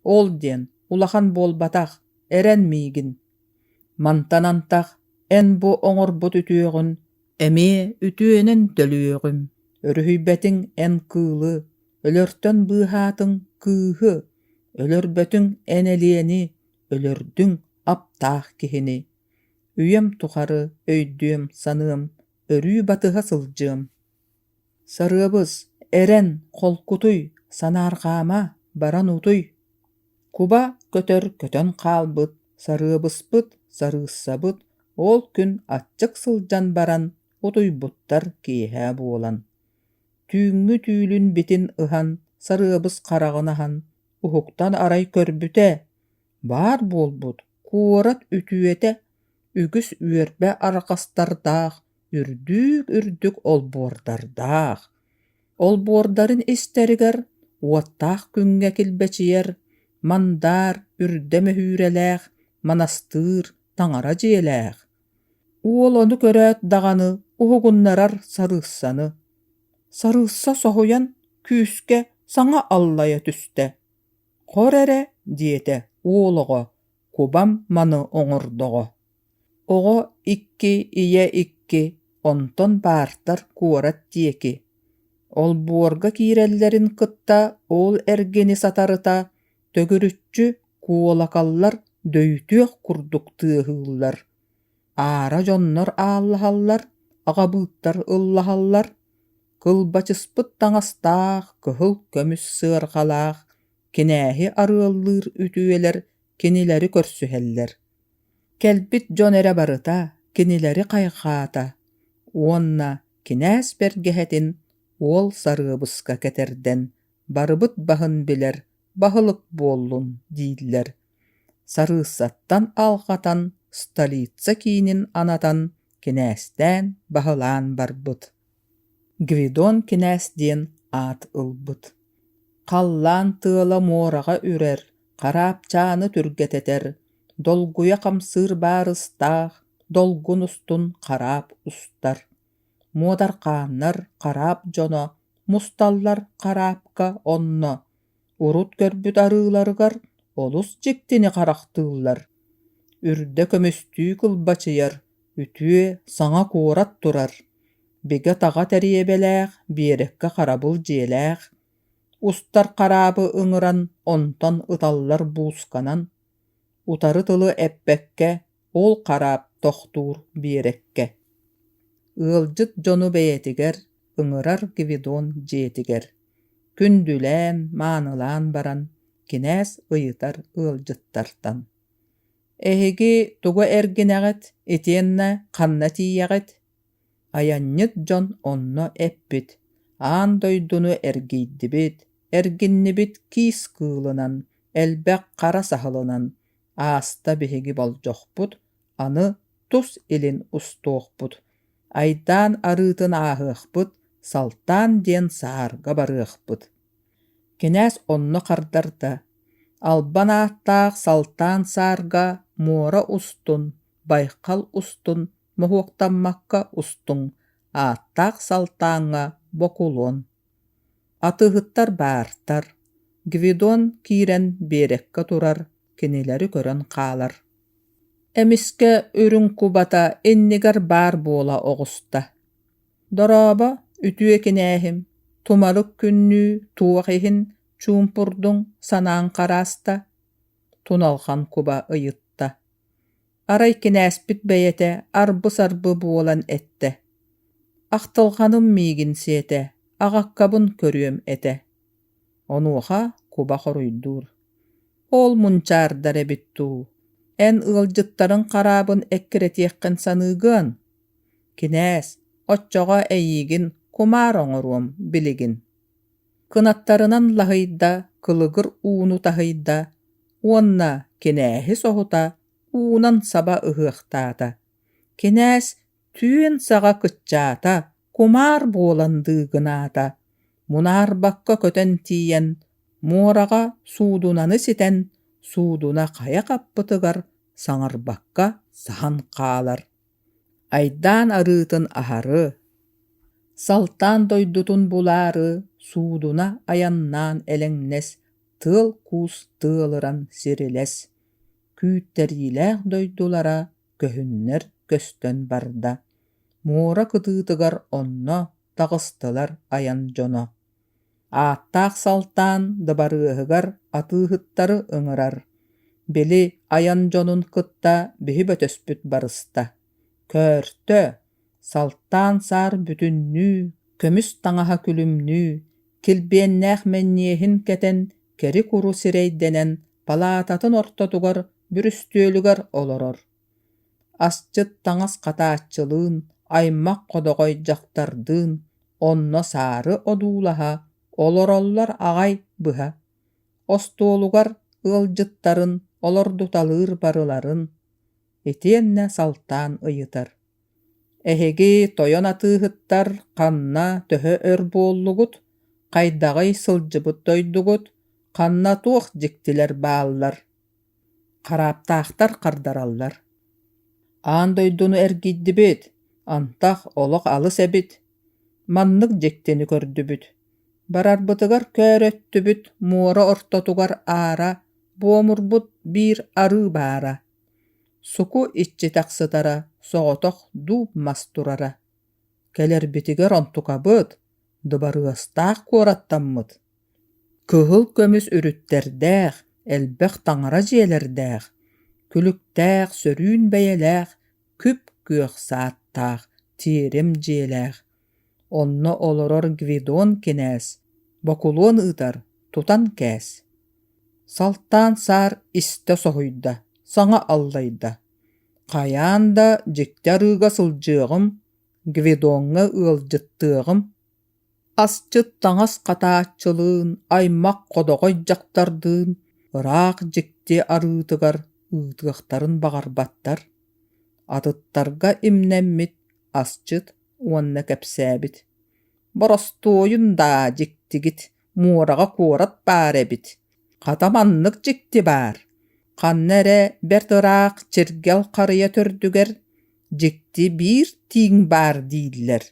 Ол диэн улахан буолбатах, эрэн миигин. Мантан антах эн бу оҥорбут үтүөҕүн эмиэ үтүөнэн төлүөҕүм. Өрүһүйбэтиҥ эн кыылы, өлөртөн быыһаатыҥ кыыһы, өлөрбөтүҥ эн элиэни, өлөрдүҥ аптаах киһини. Үйэм тухары өйдүөм, саныам, өрүү батыһа сылдьыам. Сарыабыс, эрэн, холкутуй, санаарҕаама, баран утуй. Куба көтөр көтөн хаалбыт, сарыабыспыт, сарыыссабыт ол күн аччык сылдьан баран утуйбуттар киэһэ буолан. Түүҥҥү түүлүн битин ыһан, сарыабыс хараҕын аһан, уһуктан арай көрбүтэ, баар буолбут куорат үтүөтэ үгүс үөрбэ арҕастардаах үрдүк-үрдүк олбуордардаах. Олбуордарын истэригэр уоттаах күҥҥэ килбэчийэр мандаар үрдэ мөһүүрэлээх манастыыр таҥара дьиэлээх. Уол ону көрөөт даҕаны уһугуннарар сарыыссаны. Сарыысса соһуйан күүскэ саҥа аллайа түстэ. «Хор эрэ» диэтэ уол оҕо, кубам маны оҥордоҕо. Оҕо икки, ийэ икки, онтон баартар куорат диэки. Олбуорга киирэллэрин кытта ол эргини сатарыта төгүрүччү куолакаллар дөйүтүөх курдук тыаһыыллар. Аара дьоннор ааллаһаллар, аҕабыыттар ыллаһаллар, кылбачыспыт таҥастаах, кыһыл көмүс сыарҕалаах, кинээһи арыаллыыр үтүөлэр кинилэри көрсүһэллэр. Кэлбит дьон эрэ барыта кинилэри хайҕаата уонна кинээс бэргэһэтин уол сарыабыска кэтэрдэн барыбыт баһын билэр баһылык буоллун дииллэр. Сарыыссаттан алҕатан столица киинин анатан кинээстээн баһылаан барбыт. Гвидон кинээс диэн аат ылбыт. Халлаан тыала муораҕа үрэр, хараапчааны түргэтэтэр, долгуйа хамсыыр баарыстаах, долгун устун хараап устар. Муодархааннар хараап дьоно мусталлар хараапка онно, урут көрбүт арыыларыгар олус дьиктини харахтыыллар. Үрдэ көмүстүү кылбачыйар, үтүө, саҥа куорат турар. Бигэ-таҕа тэриэбэлээх, биэрэккэ харабыл дьиэлээх. Устар хараабы ыҥыран, онтон ыталлар буусканан, утары тылы эппэккэ ол хараап тохтуур биэрэккэ. Ыалдьыт дьону бэйэтигэр ыҥырар Гвидон дьиэтигэр. Күндүлээн, маанылаан баран, кинээс ыйытар ыалдьыттартан: «Эһиги тугу эргинэҕит итиэннэ ханна тиийэҕит?» Айанньыт дьон онно эппит: «Аан дойдуну эргийдибит, эргиннибит киис кыылынан, элбэх хара саһылынан, ааста биһиги болдьохпут, аны тус илин устуохпут, айдаан арыытын ааһыахпыт, Салтаан диэн саарга барыахпыт». Кинээс онно хардарда: «Албан ааттаах Салтаан саарга муора устун, байҕал устун моһуоктаммакка устуҥ, ааттаах Салтааҥҥа бокулуон». Атыыһыттар баартар, Гвидон киирэн биэрэккэ турар кинилэри көрөн хаалар. Эмискэ үрүҥ кубата иннигэр баар буола оҕуста. «Дорообо, үтүө кинээһим, тумарык күннүү туох иһин чуумпурдуҥ, санааҥ харааста?» Туналҕан куба ыйытта. Арай кинээспит бэйэтэ арбы-сарбы буолан эттэ: «Ахтылҕаным миигин сиэтэ, аҕаккабын көрүөм этэ». Онуоха куба хоруйдуур: «Ол мунчаардар эбит дуу, эн ыалдьыттарыҥ хараабын эккирэтиэххин саныыгыан? Кинээс, оччоҕо эйиигин кумаар оҥоруом билигин». Кынаттарынан лаһыйда, кылыгыр ууну таһыйда уонна кинээһи соһута уунан саба ыһыахтаата. Кинээс түүн саҕа кыччаата, кумаар буолан дыыгынаата, мунаарбакка көтөн тиийэн, муораҕа суудунаны ситэн, суудуна хайа хаппытыгар саҥарбакка саһан хаалар. Айдаан арыытын аһары, Салтаан дойдутун булаары суудуна айаннаан элэҥнэс, тыал-куус тыалыран сирилэс, күүттэриилээх дойдулара көһүннэр көстөн барда, муора кытыытыгар онно таҕыстылар айан дьоно. Ааттаах Салтаан дыбарыаһыгар атыыһыттары ыҥырар, били айан дьонун кытта биһи бөтөспүт барыста. Көөртө, Салтаан саар бүтүннүү, көмүс таҥаһа күлүмнүү, килбиэннээх мэнньиэһин кэтэн, кэри-куру сирэйдэнэн палаататын ортотугар бүрүстүөлүгэр олорор. Асчыт таҥас хатааччылыын, аймах ходоҕой дьахтардыын онно саары одуулаһа олороллор аҕай быһа. Остуолугар ыалдьыттарын олордуталыыр барыларын, итиэннэ Салтаан ыйытар: «Эһиги тойон атыыһыттар ханна төһө өр буоллугут, хайдаҕый сылдьыбыт дойдугут, ханна туох дьиктилэр бааллар?» Хараптаахтар хардараллар: «Аан дойдуну эргийдибит, антах олох алыс эбит, маннык дьиктини көрдүбүт. Барарбытыгар көөрөттүбүт муора ортотугар аара буомурбут биир арыы баара. Суку иччитэх сытара, соҕотох дууп мас турара. Кэлэрбитигэр онтукабыт, дыбарыастаах куораттаммыт. Кыһыл көмүс үрүттэрдээх, элбэх таҥара дьиэлэрдээх, күлүктээх, сөрүүн бэйэлээх, күп-күөх сааттаах, тиэрим дьиэлээх. Онно олорор Гвидон кинээс, бокулуон ыытар, тутан кээс. Салтаан саар истэ соһуйда, саҥа аллайда: «Хайаан да дьикти арыыга сылдьыаҕым, Гвидоҥҥа ыалдьыттыаҕым» Асчыт таҥас хатааччылыын, аймах ходоҕой дьахтардыын ыраах дьикти арыытыгар ыытыахтарын баҕарбаттар. Атыттарга имнэммит асчыт уонна кэпсээбит: «Боростуойун даа дьиктигит, муораҕа куорат баар эбит, хата маннык дьикти баар, ханна эрэ бэрт ыраах чиргэл харыйа төрдүгэр дьикти биир тииҥ баар дииллэр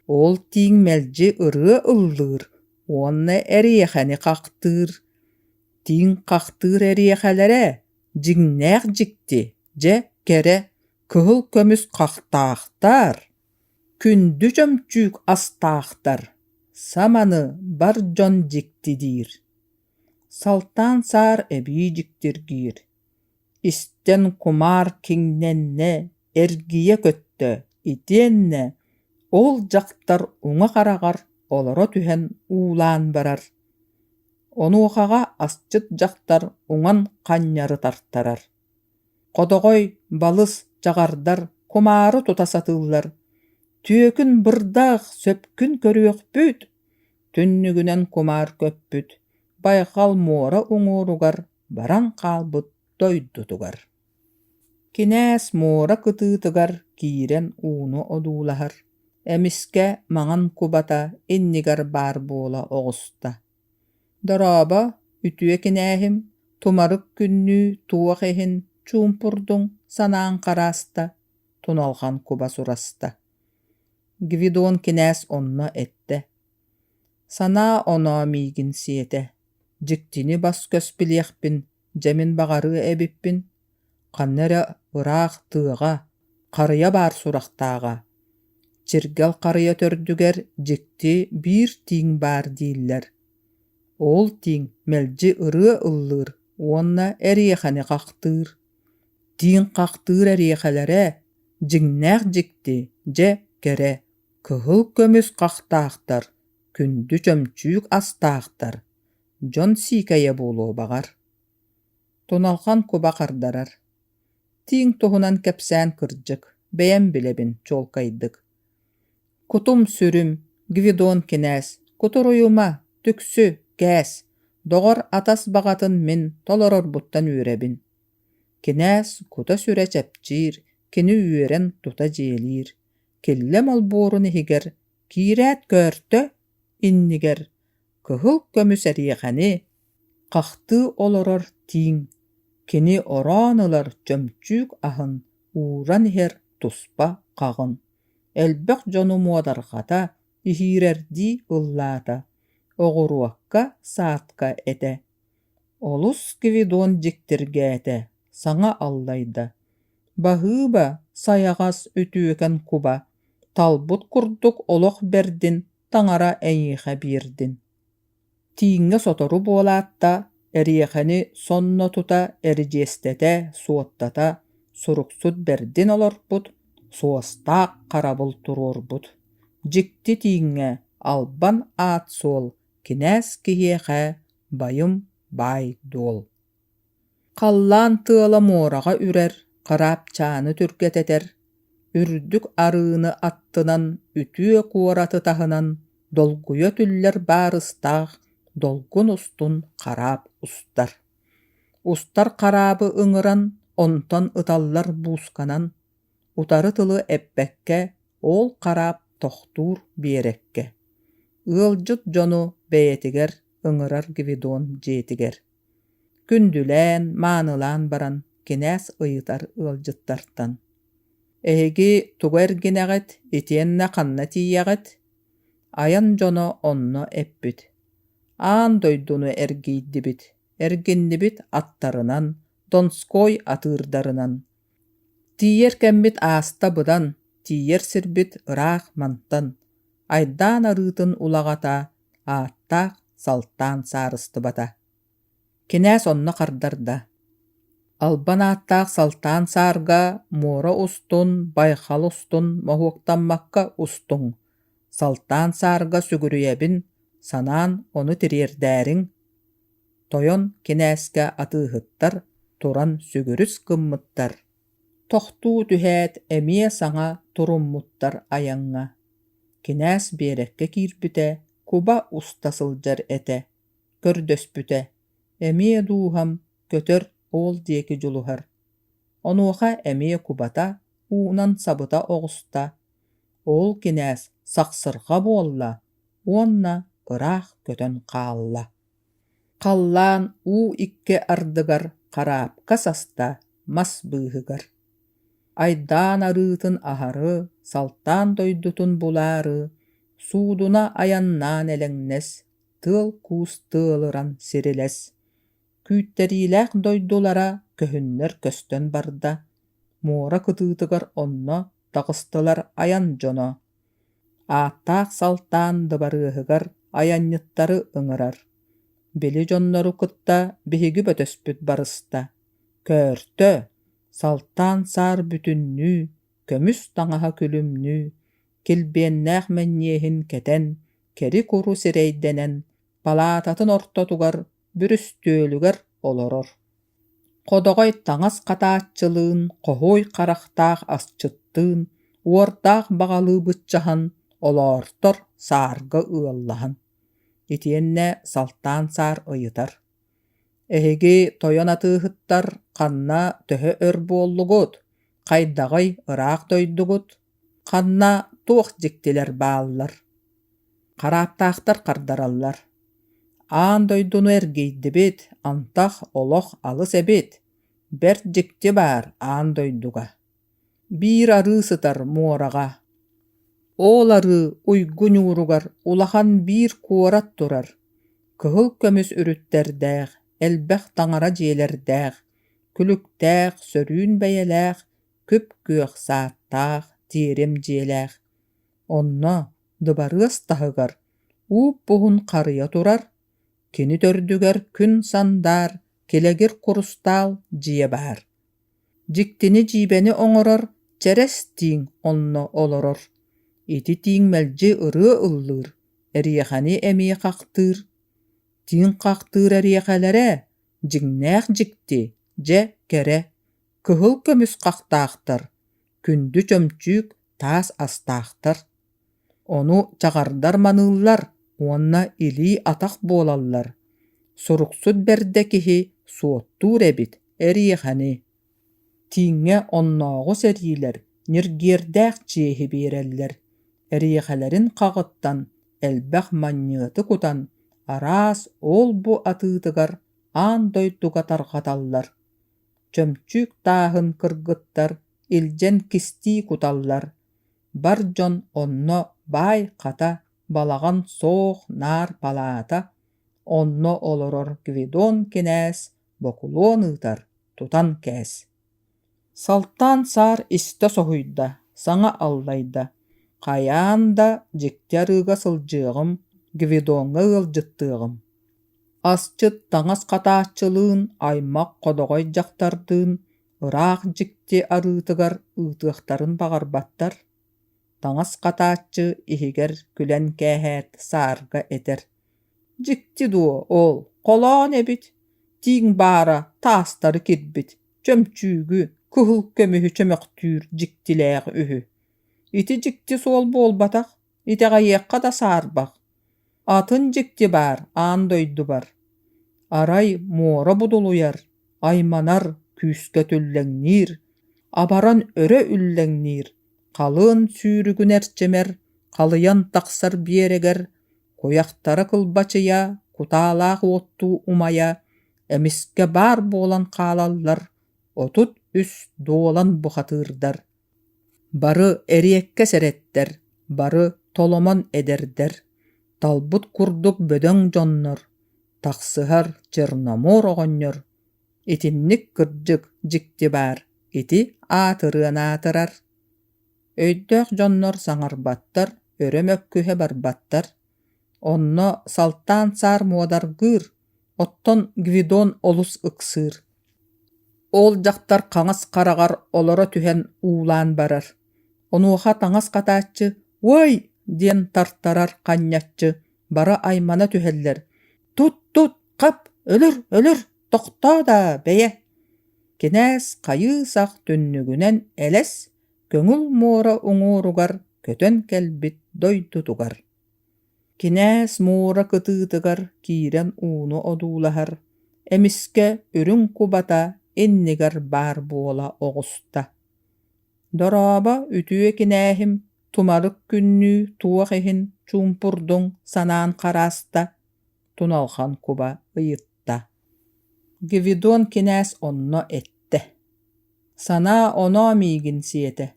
Ол тииҥ мэлдьи ырыа ыллыыр уонна эриэхэни хахтыыр. Тииҥ хахтыыр эриэхэлэрэ дьиҥнээх дьикти, дьэ, кэрэ, кыһыл көмүс хахтаахтар, күндү чөмчүүк астаахтар. Саманы бар дьон дьикти диир. Салтаан саар эбии дьиктиргиир. Истэн кумаар киҥнэннэ, эргийэ көттө итиэннэ ол дьахтар уҥа хараҕар олоро түһэн уулаан барар. Онуохаҕа асчыт дьахтар уҥан ханньары тартарар. Хотоҕой, балыс, чаҕардар кумаары тута сатыыллар: «Түөкүн бырдаах, сөпкүн көрүөхпүт!» Түннүгүнэн кумаар көппүт, байҕал муора уҥуоругар баран хаалбыт дойдутугар. Кинээс муора кытыытыгар киирэн ууну одуулаһар, эмискэ маҥан кубата иннигэр баар буола оҕуста. «Дорообо, үтүө кинээһим, тумарык күннүү туох иһин чуумпурдуҥ, санааҥ харааста?» туналҕан куба сураста. Гвидон кинээс онно эттэ: «Санаа-оноо миигин сиэтэ, дьиктини бас-көс билиэхпин, дьэ мин баҕарыа эбиппин, ханна эрэ ыраах тыаҕа, харыйа баар сурахтааҕа. Чиргэл харыйа төрдүгэр дьикти биир тииҥ баар дииллэр. Ол тииҥ мэлдьи ырыа ыллыыр уонна эриэхэни хахтыыр. Тииҥ хахтыыр эриэхэлэрэ дьиҥнээх дьикти, дьэ, кэрэ, кыһыл көмүс хахтаахтар, күндү чөмчүүк астаахтар, дьон сиикэйэ буолуо баҕар. Туналҕан куба хардарар: «Тииҥ туһунан кэпсээн кырдьык, бэйэм билэбин чуолкайдык. Кутум-сүрүм, Гвидон кинээс, кутуруйума, түксү, кээс, доҕор-атас баҕатын мин толорорбуттан үөрэбин». Кинээс кута-сүрэ чэпчиир, кини үөрэн тута дьиэлиир, киллэм олбуорун иһигэр киирээт көөртө, иннигэр кыһыл көмүс эриэхэни хахтыы олорор тииҥ, кини ороон ылар чөмчүүк аһын ууран иһэр туспа хаҕын, элбэх дьону муодарҕата, иһиирэрдии ыллаата, оҕуруокка, саадка этэ. Олус Гвидон дьиктиргээтэ, саҥа аллайда: «Баһыыба, сайаҕас үтүөкэн куба, талбыт курдук олох бэрдин таҥара эйиэхэ биэрдин» Тииҥҥэ сотору буолаат да, эриэхэни сонно тута эридьиэстэтэ, суоттата, суруксут бэрдин олорпут, суостаах харабыл туруорбут. Дьикти тииҥҥэ албан аат-суол кинээс киһиэхэ байым баай-дуол. Халлаан тыала муораҕа үрэр, хараапчааны түргэтэтэр, үрдүк арыыны аттынан үтүө куораты таһынан долгуйа түллэр баарыстаах долгун устун хараап устар. Устар хараабы ыҥыран, онтон ыталлар буусканан, утары тылы эппэккэ ол хараап тохтуур биэрэккэ. Ыалдьыт дьону бэйэтигэр ыҥырар Гвидон дьиэтигэр. Күндүлээн, маанылаан баран кинээс ыйытар ыалдьыттартан: «Эһиги тугу эргинэҕит итиэннэ ханна тиийэҕит?» Айан дьоно онно эппит: «Аан дойдуну эргийдибит, эргиннибит аттарынан, Донской атыырдарынан. Тиийэр кэммит ааста быдан, тиийэр сирбит ыраах мантан, айдаан арыытын улаҕата, ааттаах Салтаан саарыстыбата. Кинээс онно хардарда: «Албан ааттаах Салтаан саарга муора устун, байҕал устун моһуоктаммакка устуҥ, Салтаан саарга сүгүрүйэбин, санаан ону тириэрдээриҥ». Тойон кинээскэ атыыһыттар туран сүгүрүс гыммыттар, тохтуу түһээт эмиэ саҥа туруммуттар айаҥҥа. Кинээс биэрэккэ киирбитэ, куба уста сылдьар этэ, көрдөспүтэ, эмиэ дууһам көтөр ол диэки дьулуһар. Онуоха эмиэ кубата уунан сабыта оҕуста, ол кинээс сахсырҕа буолла уонна ыраах көтөн хаалла. Халлаан уу икки ардыгар хараапка саста мас быыһыгар. Айдаан арыытын аһары, Салтаан дойдутун булаары, суудуна айаннаан элэҥнэс, тыал-куус тыалыран сирилэс. Күүттэриилээх дойдулара көһүннэр көстөн барда, муора кытыытыгар онно таҕыстылар айан дьоно. Ааттаах Салтаан дыбарыаһыгар айанньыттары ыҥырар. Били дьоннору кытта биһиги бөтөспүт барыста. Көөртө, Салтаан саар бүтүннүү, көмүс таҥаһа күлүмнүү, килбиэннээх мэнньиэһин кэтэн, кэри-куру сирэйдэнэн, палаататын ортотугар бүрүстүөлүгэр олорор. Ходоҕой таҥас хатааччылыын, хоһуй харахтаах асчыттыын, уордаах баҕалыы быччаһан, олоортор саарга ыаллаһан. Итиэннэ Салтаан Саар ыйытар: «Эһиги тойон атыыһыттар ханна төһө өр буоллугут, хайдаҕый ыраах дойдугут, ханна туох дьиктилэр бааллар?» Харааттаахтар хардараллар: «Аан дойдуну эргийдибит, антах олох алыс эбит, бэрт дьикти баар аан дойдуга. Биир арыы сытар муораҕа. Ол арыы уйгу ньууругар улахан биир куорат турар, кыһыл көмүс үрүттэрдээх, элбэх таҥара дьиэлэрдээх, күлүктээх, сөрүүн бэйэлээх, күп-күөх сааттаах, тиэрим дьиэлээх. Онно дыбарыас таһыгар ууп-уһун харыйа турар, кини төрдүгэр күн сандаар, килэгир курустаал дьиэ баар. Дьиктини-дьиибэни оҥорор чэрэс тииҥ онно олорор. Ити тииҥ мэлдьи ырыа ыллыыр, эриэхэни эмиэ хахтыыр. Тииҥ хахтыыр эриэхэлэрэ дьиҥнээх дьикти, дьэ кэрэ, кыһыл көмүс хахтаахтар, күндү чөмчүүк таас астаахтар. Ону чаҕардар маныыллар уонна илии-атах буолаллар. Суруксут бэрдэ киһи суоттуур эбит эриэхэни. Тииҥҥэ оннооҕу сэриилэр ньиргиэрдээх чиэһи биэрэллэр, эриэхэлэрин хаҕыттан элбэх манньыаты кутан, араас ол-бу атыытыгар аан дойдуга тарҕаталлар. Чөмчүүк тааһын кыргыттар илдьэн кистии куталлар, бар дьон онно баай хата балаҕан суох наар палаата, онно олорор Гвидон кинээс бокулуон ыытар, тутан кээс. Салтаан саар истэ соһуйда, саҥа аллайда: «Хайаан да дьикти арыыга сылдьыаҕым, Гвидоҥҥа ыалдьыттыаҕым». Асчыт таҥас хатааччылыын, аймах ходоҕой дьахтардыын ыраах дьикти арыытыгар ыытыахтарын баҕарбаттар. Таҥас хатааччы иһигэр күлэн кээһээт саарга этэр: «Дьикти дуо ол, холоон эбит, тииҥ баара таастары кирбит, чөмчүүгү, кыһыл көмүһү чөмөхтүүр дьиктилээх үһү. Ити дьикти суол буолбатах, итэҕэйиэххэ да саарбах. Атын дьикти баар аан дойдубар. Арай муора будулуйар, айманар, күүскэ түллэҥниир, абаран өрө үллэҥниир, халыан сүүрүгүн эрчимэр, халыйан тахсар биэрэгэр, куйахтара кылбачыйа, кутаалаах уоттуу умайа, эмискэ баар буолан хаалаллар 33 дуолан бухатыырдар. Бары эриэккэс эрэттэр, бары толомон эдэрдэр, талбыт курдук бөдөҥ дьоннор, тахсыһар Черномор оҕонньор итинник кырдьык дьикти баар, ити аатырыан аатырар. Өйдөөх дьоннор саҥарбаттар, өрө мөккүһэ барбаттар. Онно Салтаан Саар муодаргыыр, оттон Гвидон олус ыксыыр. Ол дьахтар хаҥас хараҕар олоро түһэн уулаан барар. Онуоха таҥас хатааччы «Уой!» диэн тартарар ханньаччы, бары аймана түһэллэр: «Тут-тут, хап, өлөр, өлөр, тохтоо даа, бэйэ!» Кинээс хайыы-сах түннүгүнэн элэс, көҥүл муора уҥуоругар көтөн кэлбит дойдутугар. Кинээс муора кытыытыгар киирэн ууну одуулаһар, эмискэ үрүҥ кубата иннигэр баар буола оҕуста. «Дорообо, үтүө кинээһим, тумарык күннүү туох иһин чуумпурдуҥ санаан харааста?» Туналхан куба ыйытта. Гвидон кинээс онно эттэ: «Санаа-оноо миигин сиэтэ,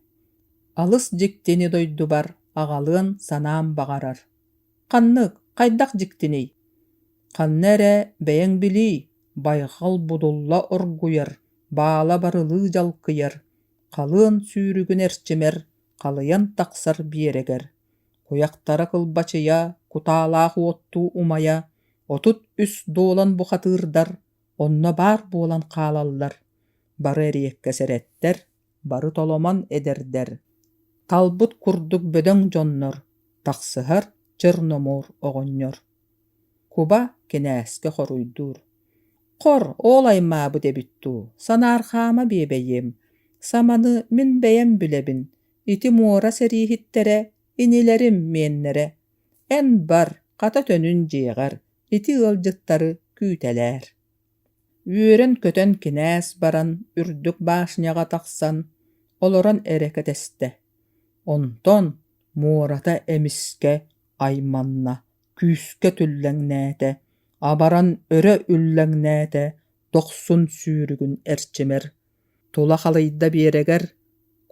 алыс дьиктини дойдубар аҕалыан санаам баҕарар. Ханнык, хайдах дьиктиний? Ханна эрэ бэйэҥ билиий, байҕал будулла оргуйар, баала барылыы дьалкыйар, халыан сүүрүгүн эрчимэр, халыйан тахсар биэрэгэр. Куйахтара кылбачыйа, кутаалаах уоттуу умайа, 33 дуолан бухатыырдар онно баар буолан хаалаллар, бары эриэккэс эрэттэр, бары толомон эдэрдэр, талбыт курдук бөдөҥ дьоннор, тахсыһар Черномор оҕонньор. Куба кинээскэ хоруйдуур: «Хор, ол аймаабыт эбит дуу, санаархаама биэбэйиэм, саманы мин бэйэм билэбин, ити муора сэрииһиттэрэ инилэрим миэннэрэ, эн бар, хата төнүн дьиэҕэр, ити ыалдьыттары күүтэлээр». Үөрэн-көтөн кинээс баран үрдүк башняҕа тахсан олорон эрэ кэтэстэ. Онтон муората эмискэ айманна, күүскэ түллэҥнээтэ, абаран өрө үллэҥнээтэ, дохсун сүүрүгүн эрчимэр. Тула халыйда биэрэгэр,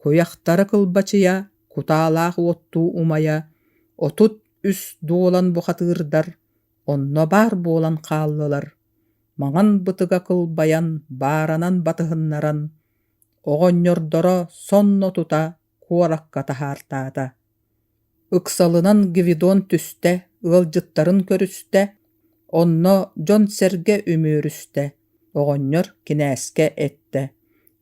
куйахтара кылбачыйа, кутаалаах уоттуу умайа, 33 дуолан бухатыырдар онно баар буолан хааллылар, маҥан бытыга кылбайан, бааранан батыһыннаран, оҕонньордоро сонно тута куоракка таһаартаата. Ыксалынан Гвидон түстэ, ыалдьыттарын көрүстэ, онно дьон-сэргэ үмүөрүстэ, оҕонньор кинээскэ эттэ: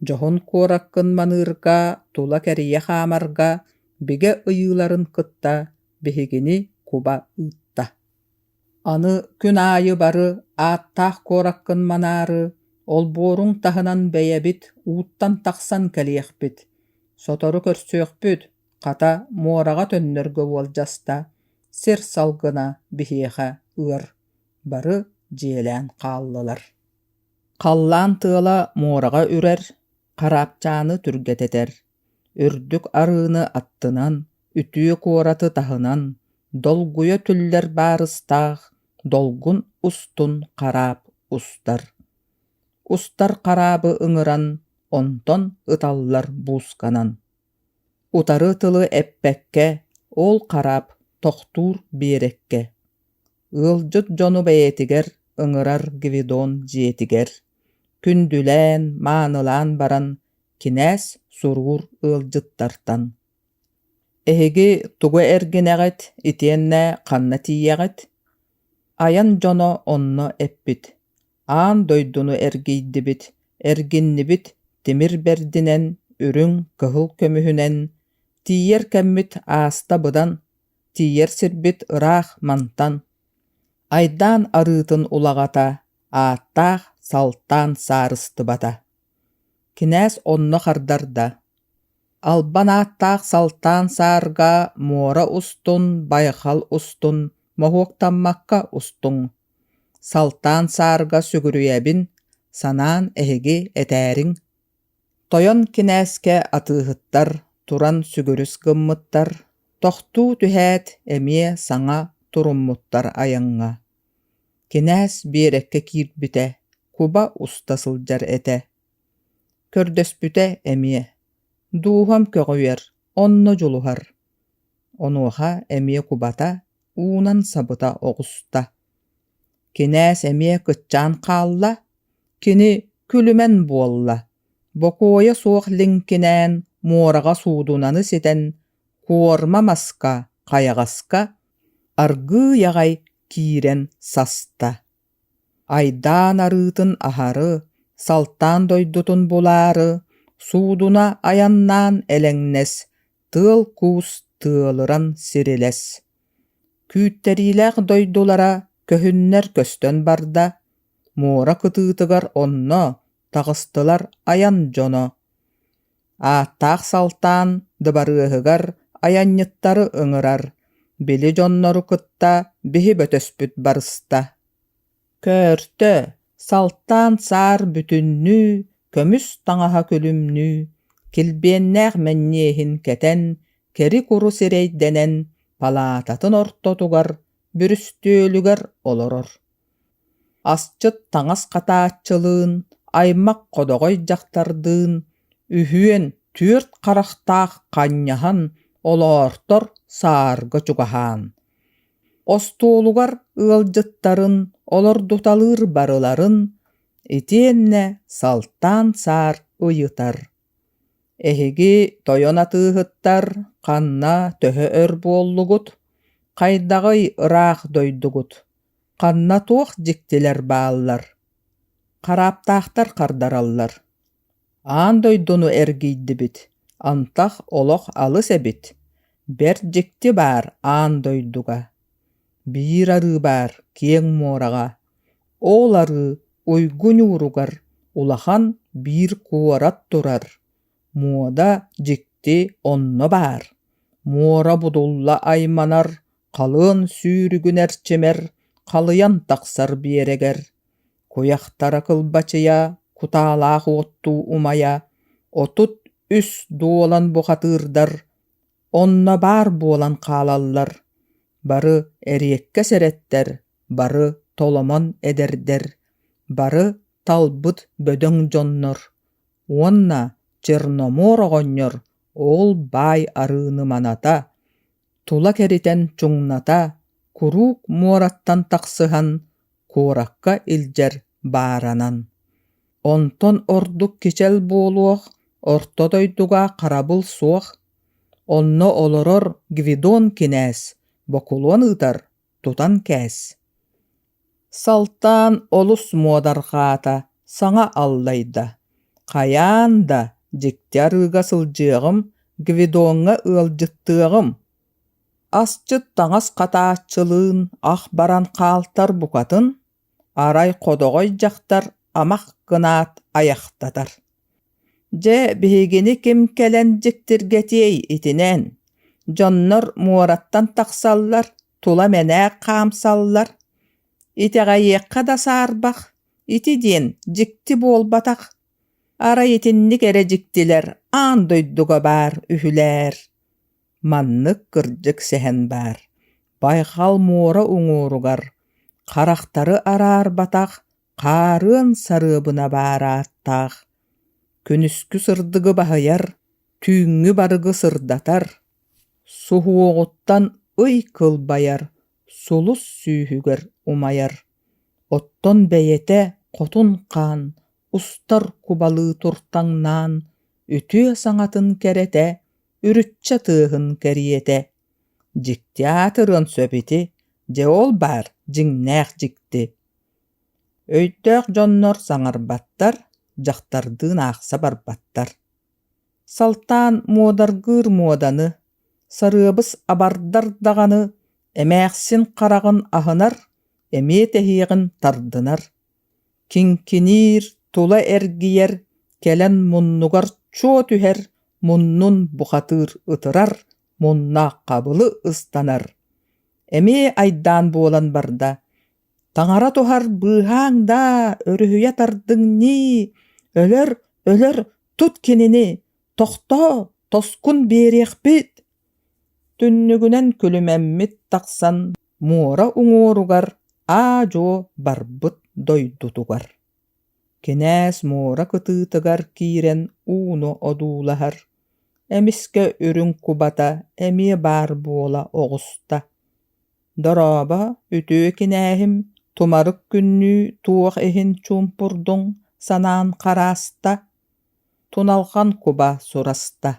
«Дьоһун куораккын маныырга, тула кэрийэ хаамарга бигэ ыйыыларын кытта биһигини куба ыытта. Аны күн аайы бары ааттаах куораккын манаары, олбуоруҥ таһынан бэйэбит ууттан тахсан кэлиэхпит. Сотору көрсүөхпүт, хата, муораҕа төннөргө уолдьаста, сир салгына биһиэхэ ыар, бары дьиэлээн хааллылар. Халлаан тыала муораҕа үрэр, хараапчааны түргэтэтэр, үрдүк арыыны аттынан, үтүө куораты таһынан, долгуйа түллэр баарыстаах долгун устун хараап устар. Устар хараабы ыҥыран, онтон ыталлар буусканан. Утары тылы эппэккэ, ол хараап тохтуур биэрэккэ. Ыалдьыт дьону бэйэтигэр ыҥырар Гвидон дьиэтигэр, күндүлээн, маанылаан баран, кинээс суруур ыалдьыттартан: «Эһиги тугу эргинэҕит итиэннэ ханна тиийэҕит?» Айан дьоно онно эппит: «Аан дойдуну эргийдибит, эргиннибит тимир бэрдинэн, үрүҥ, кыһыл көмүһүнэн, тиийэр кэммит ааста быдан, тиийэр сирбит ыраах мантан. Айдаан арыытын улаҕата, ааттаах Салтаан саарыстыбата». Кинээс онно хардарда: «Албан ааттаах Салтаан саарга муора устун, байҕал устун, моһуоктаммакка устуҥ. Салтаан саарга сүгүрүйэбин, санаан эһиги этээриҥ». Тойон кинээскэ атыыһыттар туран сүгүрүс гыммыттар, тохтуу түһээт эмиэ саҥа туруммуттар айаҥҥа. Кинээс биэрэккэ киирбитэ, куба уста сылдьар этэ. Көрдөспүтэ эмиэ: «Дууһам көҕүйэр, онно дьулуһар». Онуоха эмиэ кубата уунан сабыта оҕуста. Кинээс эмиэ кыччаан хаалла, кини күлүмэн буолла, бокуойа суох лиҥкинээн муораҕа суудунаны ситэн, куорма маска, хайаҕаска аргыый аҕай киирэн саста. Айдаан арыытын аһары, Салтаан дойдутун булаары, суудуна айаннаан элэҥнэс, тыал-куус тыалыран сирилэс. Күүттэриилээх дойдулара көһүннэр көстөн барда, муора кытыытыгар онно таҕыстылар айан дьоно. Ааттаах Салтаан дыбарыаһыгар айанньыттары ыҥырар, били дьоннору кытта биһи бөтөспүт барыста. Көөртө, Салтаан саар бүтүннүү, көмүс таҥаһа күлүмнүү, килбиэннээх мэнньиэһин кэтэн, кэри-куру сирэйдэнэн, палаататын ортотугар, бүрүстүөлүгэр олорор. Асчыт таҥас хатааччылыын, аймах ходоҕой дьахтардыын, үһүөн түөрт харахтаах ханньаһан олоортор саарга чугаһаан, остуолугар ыалдьыттарын олордуталыыр барыларын, итиэннэ Салтаан саар ыйытар: «Эһиги тойон атыыһыттар ханна төһө өр буоллугут? Хайдаҕый ыраах дойдугут, ханна туох дьиктилэр бааллар? Харааптаахтар хардараллар: Аан дойдуну эргийдибит, антах олох алыс эбит, бэрт дьикти баар аан дойдуга. Биир арыы баар киэҥ муораҕа, ол арыы уйгу ньууругар улахан биир куорат турар, муода дьикти онно баар, муора будулла айманар, халыан сүүрүгүн эрчимэр, халыйан тахсар биэрэгэр Куйахтара кылбачыйа, кутаалаах уоттуу умайа, 33 дуолан бухатыырдар онно баар буолан хаалаллар, бары эриэккэс эрэттэр, бары толомон эдэрдэр, бары талбыт бөдөҥ дьоннор уонна Черномор оҕонньор ол баай арыыны маната, тула кэритэн чуҥната, куруук муораттан тахсыһан куоракка илдьэр бааранан. Онтон ордук кичэл буолуох орто дойдуга харабыл суох, онно олорор Гвидон кинээс бокулуон ыытар, тутан кээс. Салтаан олус муодарҕаата, саҥа аллайда: «Хайаан да дьикти арыыга сылдьыаҕым, Гвидоҥҥа ыалдьыттыаҕым Асчыт таҥас хатааччылыын ах баран хаалтар букатын, арай ходоҕой дьахтар амах гынаат айахтатар: «Дьэ, биһигини ким кэлэн дьиктиргэтиэй итинэн? Дьоннор муораттан тахсаллар, тула мэнээк хаамсаллар. Итэҕэйиэххэ да саарбах, ити диэн дьикти буолбатах. Арай итинник эрэ дьиктилэр аан дойдуга баар үһүлээр» Маннык кырдьык сэһэн баар: Байҕал муора уҥуоругар харахтары араарбатах хаарыан сарыабына баар ааттаах, күнүскү сырдыгы баһыйар, түүҥҥү барыгы сырдатар, суһуоҕуттан ый кылбайар, сулус сүүһүгэр умайар, оттон бэйэтэ хотун хаан устар кубалыы туртаҥнаан, үтүө саҥатын кэрэтэ үрүччэ тыаһын кэриэтэ. Дьикти аатырыан сөп ити, дьэ ол баар дьиҥнээх дьикти. Өйдөөх дьоннор саҥарбаттар, дьахтардыын аахса барбаттар. Салтаан муодаргыыр муоданы, сарыабыс абардар даҕаны, эмээхсин хараҕын аһынар, эмиэ тэһиэҕин тардынар. Киҥкиниир, тула эргийэр, кэлэн муннугар чуо түһэр, муннун бухатыыр ытырар, мунна хабылы ыстанар. Эмиэ айдаан буолан барда: «Таҥара туһар быыһааҥ даа, өрүһүйэ тардыҥ ньии, өлөр, өлөр, тут кинини, тохтоо, тоскун биэриэхпит!» Түннүгүнэн күлүмэммит тахсан муора уҥуоругар аа-дьуо барбыт дойдутугар. Кинээс муора кытыытыгар киирэн ууну одуулаһар, эмискэ үрүҥ кубата эмиэ баар буола оҕуста. «Дорообо, үтүө кинээһим, тумарык күннүү туох иһин чуумпурдуҥ, санаан харааста?» Туналҕан куба сураста.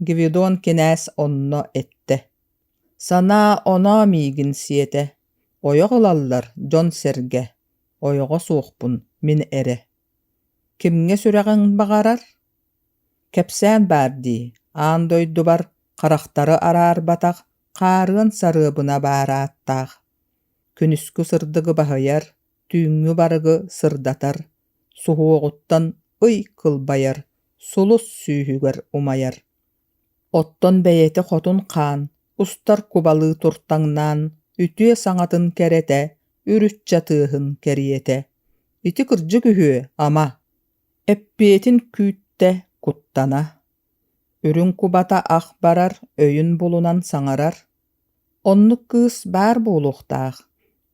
Гвидон кинээс онно эттэ: «Санаа-оноо миигин сиэтэ, ойох ылаллар дьон-сэргэ, ойоҕо суохпун мин эрэ. Кимҥэ сүрэҕиҥ баҕарар? Кэпсээн баар дии, аан дойдубар харахтары араарбатах хаарыан сарыабына баар ааттаах. Күнүскү сырдыгы баһыйар, түүҥҥү барыгы сырдатар, суһуоҕуттан ый кылбайар, сулус сүүһүгэр умайар. Оттон бэйэтэ хотун хаан, устар кубалыы туртаҥнаан, үтүө саҥатын кэрэтэ, үрүччэ тыаһын кэриэтэ. Ити кырдьык үһүө, ама? Эппиэтин күүттэ, куттана. Үрүҥ кубата ах барар, өйүн булунан саҥарар. Оннук кыыс баар буолуохтаах,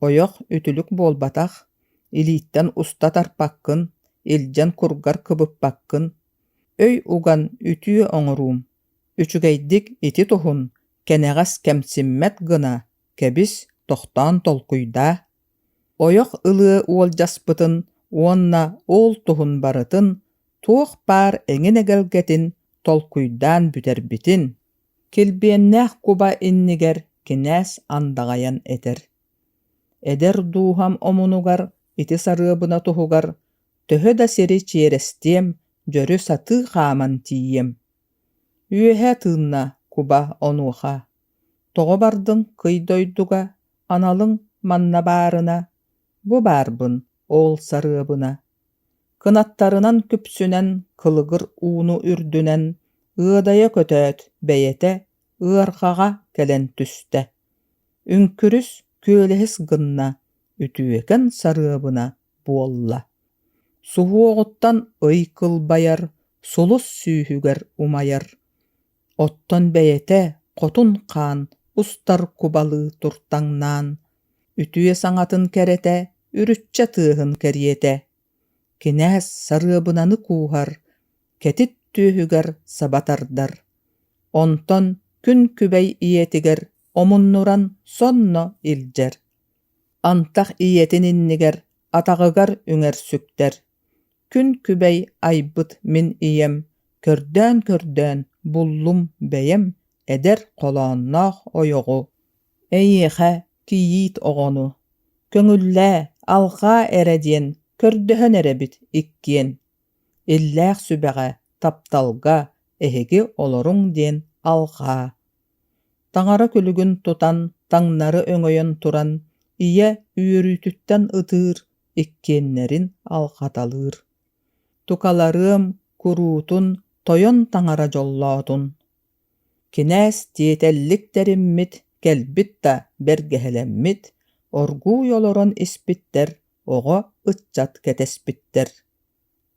ойох үтүлүк буолбатах, илииттэн уста тарпаккын, илдьэн кургар кыбыппаккын, Өй уган үтүө оҥоруум, үчүгэйдик ити туһун кэнэҕэс кэмсиммэт гына кэбис, тохтоон толкуйдаа. Ойох ылыа уолдьаспытын уонна ол туһун барытын туох баар эҥин эгэлгэтин толкуйдаан бүтэрбитин, килбиэннээх куба иннигэр кинээс андаҕайан этэр. Эдэр дууһам омунугар ити сарыабына туһугар төһө да сири чиэрэстиэм, дьөрү сатыы хааман тиийиэм. Үөһэ тыынна куба онуоха: «Тоҕо бардыҥ кый дойдуга, аналыҥ манна баарына, бу баарбын ол сарыабына». Кынаттарынан күпсүнэн кылыгыр ууну үрдүнэн ыадайа көтөөт бэйэтэ ыарҕаҕа кэлэн түстэ. Үҥкүрүс күөлэһис гынна, үтүөкэн сарыабына буолла. Суһуоҕуттан ый кылбайар, сулус сүүһүгэр умайар. Оттон бэйэтэ хотун хаан устар кубалыы туртаҥнаан, үтүө саҥатын кэрэтэ үрүччэ тыаһын кэриэтэ. Кинээс сарыабынаны кууһар, кэтит түөһүгэр саба тардар. Онтон күн күбэй ийэтигэр омуннуран сонно илдьэр. Антах ийэтин иннигэр атаҕыгар үҥэр-сүктэр. Күн күбэй айбыт мин ийэм, көрдөөн-көрдөөн буллум бэйэм эдэр холоонноох ойоҕу, эйиэхэ кийиит оҕону. Көҥүллээ, алҕаа эрэ диэн көрдөһөн эрэбит иккиэн. Иллээх сүбэҕэ, тапталга эһиги олоруҥ диэн алҕаа. Таҥара күлүгүн тутан, таҥнары өҥөйөн туран, ийэ үөрүүтүттэн ытыыр, иккиэннэрин алҕаталыыр. Тукаларыам, куруутун тойон таҥара дьоллоотун. Кинээс тиэтэллик тэриммит, кэлбит да бэргэһэлэммит, оргууй олорон испиттэр, оҕо, ыччат кэтэспиттэр.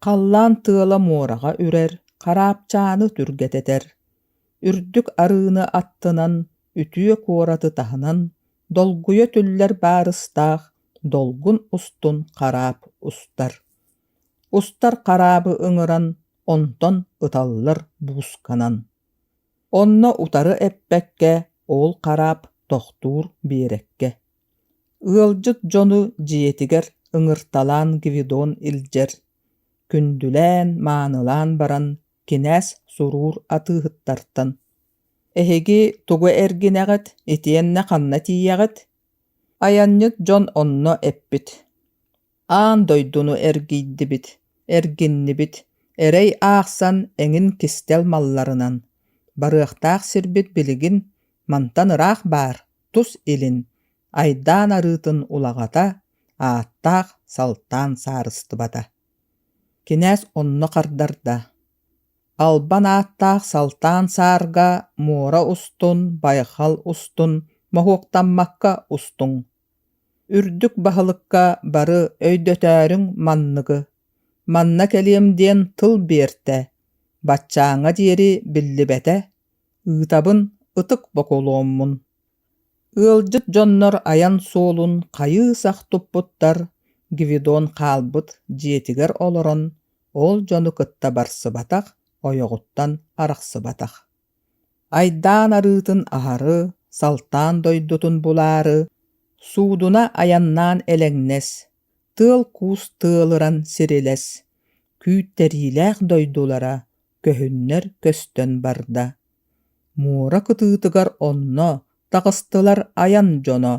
Халлаан тыала муораҕа үрэр, хараапчааны түргэтэтэр. Үрдүк арыыны аттынан, үтүө куораты таһынан, долгуйа түллэр баарыстаах долгун устун хараап устар. Устар хараабы ыҥыран, онтон ыталлар буусканан. Онно утары эппэккэ, ол хараап тохтуур биэрэккэ. Ыалдьыт дьону дьиэтигэр ыҥырталаан Гвидон илдьэр, күндүлээн-маанылаан баран кинээс суруур атыыһыттартан: «Эһиги тугу эргинэҕит итиэннэ ханна тиийэҕит?» Айанньыт дьон онно эппит: «Аан дойдуну эргийдибит, эргиннибит, эрэй аахсан эҥин кистэл малларынан. Барыахтаах сирбит билигин мантан ыраах баар, тус илин, айдаан арыытын улаҕата, ааттаах Салтаан саарыстыбата». Кинээс онно хардарда: «Албан ааттаах Салтаан саарга муора устун, байҕал устун, моһуоктаммакка устуҥ. Үрдүк баһылыкка бары өйдөтөөрүҥ манныгы: манна кэлиэм диэн тыл биэртэ, баччааҥҥа диэри биллибэтэ, ыытабын ытык бокулуоммун». Ыалдьыт дьоннор айан суолун хайыы-сах туппуттар, Гвидон хаалбыт дьиэтигэр олорон, ол дьону кытта барсыбатах, ойоҕуттан арахсыбатах. Айдаан арыытын аһары, Салтаан дойдутун булаары, суудуна айаннаан элэҥнэс, тыал-куус тыалыран сирилэс, күүттэриилээх дойдулара көһүннэр көстөн барда. Муора кытыытыгар онно таҕыстылар айан дьоно.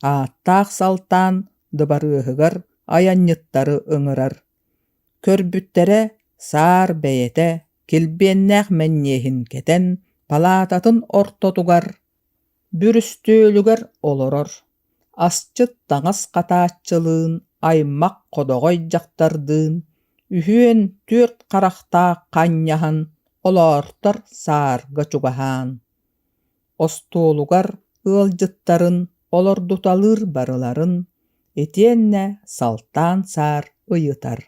Ааттаах Салтаан дыбарыаһыгар айанньыттары ыҥырар. Көрбүттэрэ саар бэйэтэ килбиэннээх мэнньиэһин кэтэн палаататын ортотугар бүрүстүөлүгэр олорор, асчыт таҥас хатааччылыын, аймах ходоҕой дьахтардыын үһүөн түөрт харахтаах ханньаһан олоортор саарга чугаһаан, остуолугар ыалдьыттарын олордуталыыр барыларын, итиэннэ Салтаан саар ыйытар: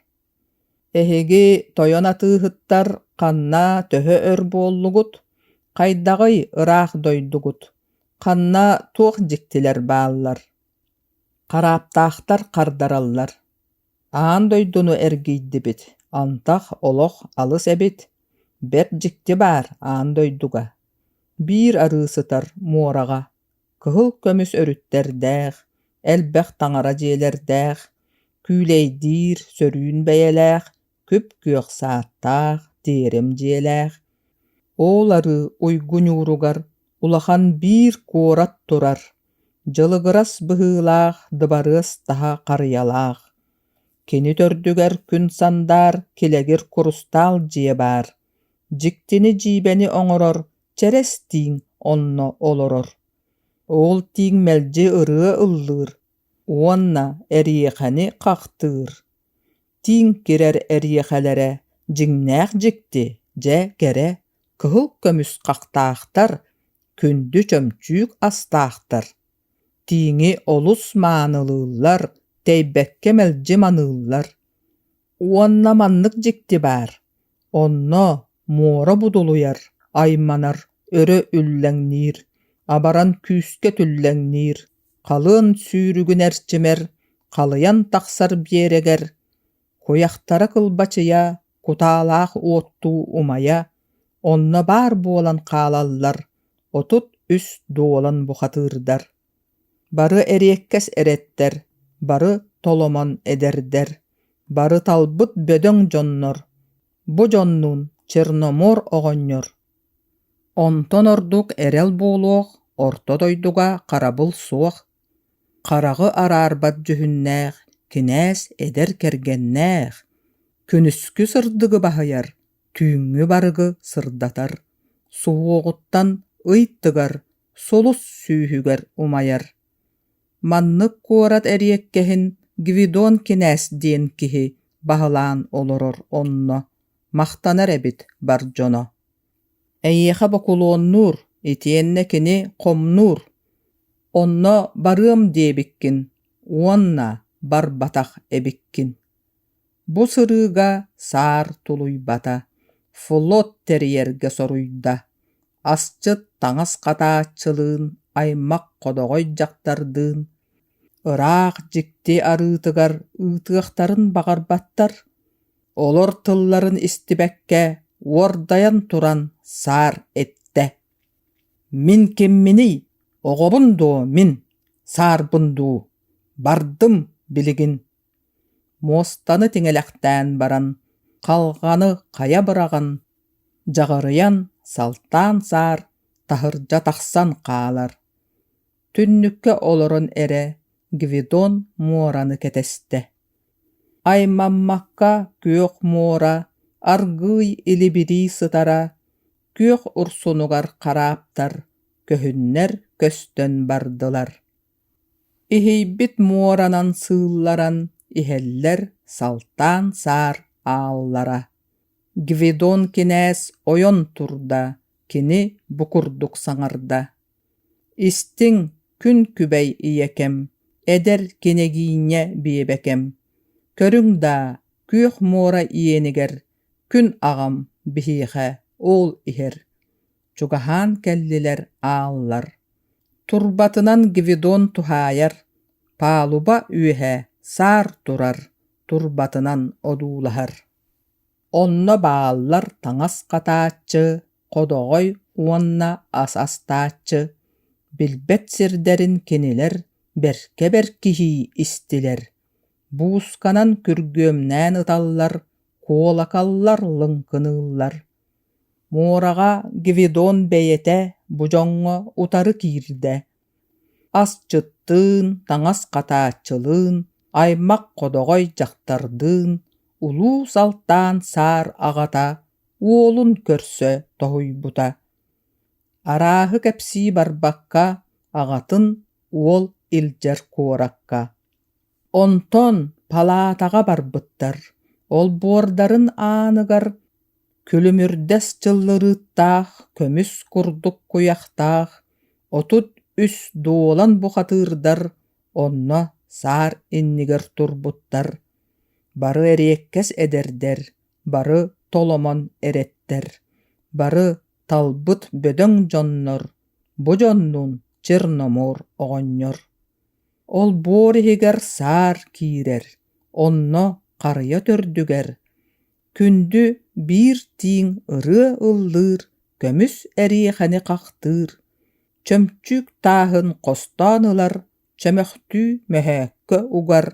«Эһиги тойон атыыһыттар ханна төһө өр буоллугут, хайдаҕый ыраах дойдугут, ханна туох дьиктилэр бааллар?» Хараптаахтар хардараллар: «Аан дойдуну эргийдибит, антах олох алыс эбит, бэрт дьикти баар аан дойдуга. Биир арыы сытар муораҕа, кыһыл көмүс өрүттэрдээх, элбэх таҥара дьиэлэрдээх, күүлэйдиир сөрүүн бэйэлээх, күп-күөх сааттаах, тиэрэм дьиэлээх. Ол арыы уйгу ньууругар. Улахан биир куорат турар, дьылыгырас быһыылаах дыбарыас таһа харыйалаах. Кини төрдүгэр күн сандаар килэгир курустаал дьиэ баар. Дьиктини-дьиибэни оҥорор чэрэс тииҥ онно олорор. Ол тииҥ мэлдьи ырыа ыллыыр уонна эриэхэни хахтыыр. Тииҥ кирэр эриэхэлэрэ дьиҥнээх дьикти, дьэ кэрэ, кыһыл көмүс хахтаахтар, күндү чөмчүүк астаахтар. Тииҥи олус маанылыыллар, тэйбэккэ мэлдьи маныыллар. Уонна маннык дьикти баар: онно муора будулуйар, айманар, өрө үллэҥниир, абаран күүскэ түллэҥниир, халыан сүүрүгүн эрчимэр, халыйан тахсар биэрэгэр, куйахтара кылбачыйа, кутаалаах уоттуу умайа, онно баар буолан хаалаллар 33 дуолан бухатыырдар. Бары эриэккэс эрэттэр, бары толомон эдэрдэр, бары талбыт бөдөҥ дьоннор, бу дьоннуун Черномор оҕонньор. Онтон ордук эрэл буолуох орто дойдуга харабыл суох, хараҕы араарбат дьүһүннээх кинээс эдэр кэргэннээх, күнүскү сырдыгы баһыйар, түүҥҥү барыгы сырдатар, суһуоҕуттан ый тыгар сулус сүүһүгэр умайар. Маннык куорат эриэккэһин Гвидон кинээс диэн киһи баһылаан олорор онно, махтанар эбит бар дьоно. Эйиэхэ бокулуоннуур, итиэннэ кини хомнуур. Онно барыам диэбиккин уонна барбатах эбиккин. Бу сырыыга саар тулуйбата, флот тэрийэргэ соруйда, асчыт таҥас хатааччылыын, аймах ходоҕой дьахтардыын ыраах дьикти арыытыгар ыытыахтарын баҕарбаттар, олор тылларын истибэккэ уордайан туран саар эттэ: «Мин кимминий, оҕобун дуо мин, саарбын дуу, бардым билигин Муостаны тиҥилэхтээн баран, халҕаны хайа быраҕан, дьаҕырыйан, салтаан саар, таһырдьа тахсан хаалар. Түннүккэ олорон эрэ Гвидон муораны кэтэстэ. Аймаммакка күөх муора аргыый илибирии сытара, күөх урсунугар харааптар көһүннэр көстөн бардылар. Иһийбит муоранан сыылларан иһэллэр салтаан саар ааллара. Гвидон кинээс ойон турда, кини бу курдук саҥарда: «Истиҥ, күн күбэй ийэкэм, эдэр кинэгиинньэ биэбэкэм, көрүҥ даа, күөх муора иэнигэр күн аҕам биһиэхэ ол иһэр Чугаһаан кэллилэр ааллар. Турбатынан Гвидон туһаайар, палуба үөһэ саар турар, турбатынан одуулаһар. Онно бааллар таҥас хатааччы, ходоҕой уонна ас астааччы. Билбэт сирдэрин кинилэр бэркэ бэркиһии истилэр. Буусканан күргүөмнээн ыталлар, куолакаллар лыҥкыныыллар. Муораҕа Гвидон бэйэтэ бу дьоҥҥо утары киирдэ: асчыттыын, таҥас хатааччылыын, аймах ходоҕой дьахтардыын улуу Салтаан Саар аҕата уолун көрсө тоһуйбута. Арааһы кэпсии барбакка аҕатын уол илдьэр куоракка. Онтон палаатаҕа барбыттар, олбуордарын ааныгар күлүмүрдэс чыллырыыттаах көмүс курдук куйахтаах 33 дуолан бухатыырдар онно саар иннигэр турбуттар, бары эриэккэс эдэрдэр, бары толомон эрэттэр, бары талбыт бөдөҥ дьоннор, бу дьоннуун Черномор оҕонньор. Олбуор иһигэр саар киирэр, онно харыйа төрдүгэр күндү биир тииҥ ырыа ыллыыр, көмүс эриэхэни хахтыыр, чөмчүүк тааһын хостоон ылар, чөмөхтүү мөһөөккө угар,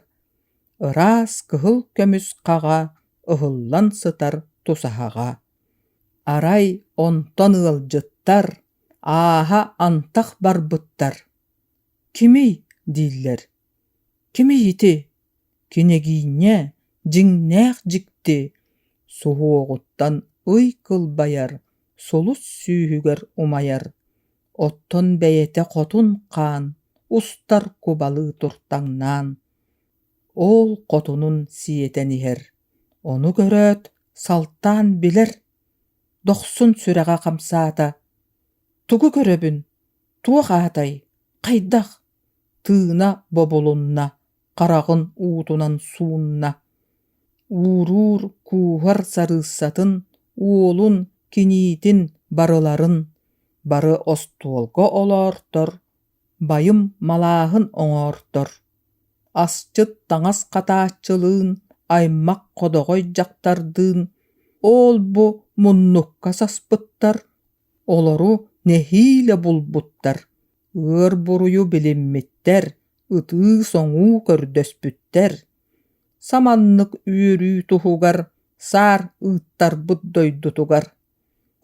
ыраас кыһыл көмүс хаҕа ыһыллан сытар тусаһаҕа. Арай онтон ыалдьыттар. Ааһа антах барбыттар. Кимий дииллэр. Кимий ити? Кинэгиинньэ дьиҥнээх дьикти, суһуоҕуттан ый кылбайар, сулус сүүһүгэр умайар, оттон бэйэтэ хотун хаан устар кубалыы туртаҥнаан, ол хотунун сиэтэн иһэр, ону көрөөт Салтаан билэр, дохсун сүрэҕэ хамсаата: «Тугу көрөбүн? Туох аатай? Хайдах?» Тыына бобулунна, хараҕын уутунан суунна. Ууруур кууһар сарыыссатын, уолун, киниитин барыларын бары остуолга олоортор, байым малааһын оҥоортор. Асчыт таҥас хатааччылыын, аймах ходоҕой дьахтардыын ол-бу муннукка саспыттар, олору нэһиилэ булбуттар, ыар буруйу билиммиттэр, ытыы-соҥуу көрдөспүттэр. Саманнык үөрүү туһугар саар ыыттарбыт дойдутугар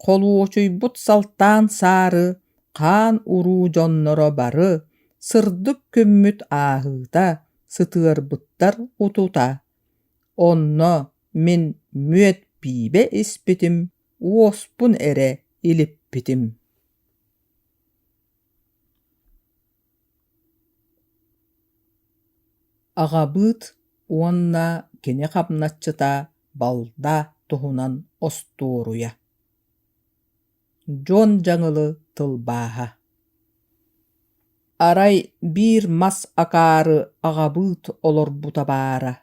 Холуочуйбут Салтаан саары хаан уруу дьонноро бары сырдык күммүт ааһыыта сытыарбыттар утута. Онно мин мүөт пиибэ испитим, уоспун эрэ илиппитим. Аҕабыыт уонна кини хамначчыта Балда туһунан остуоруйа Дьуон Дьаҥылы тылбааһа Арай биир мас акаары аҕабыыт олорбута баара.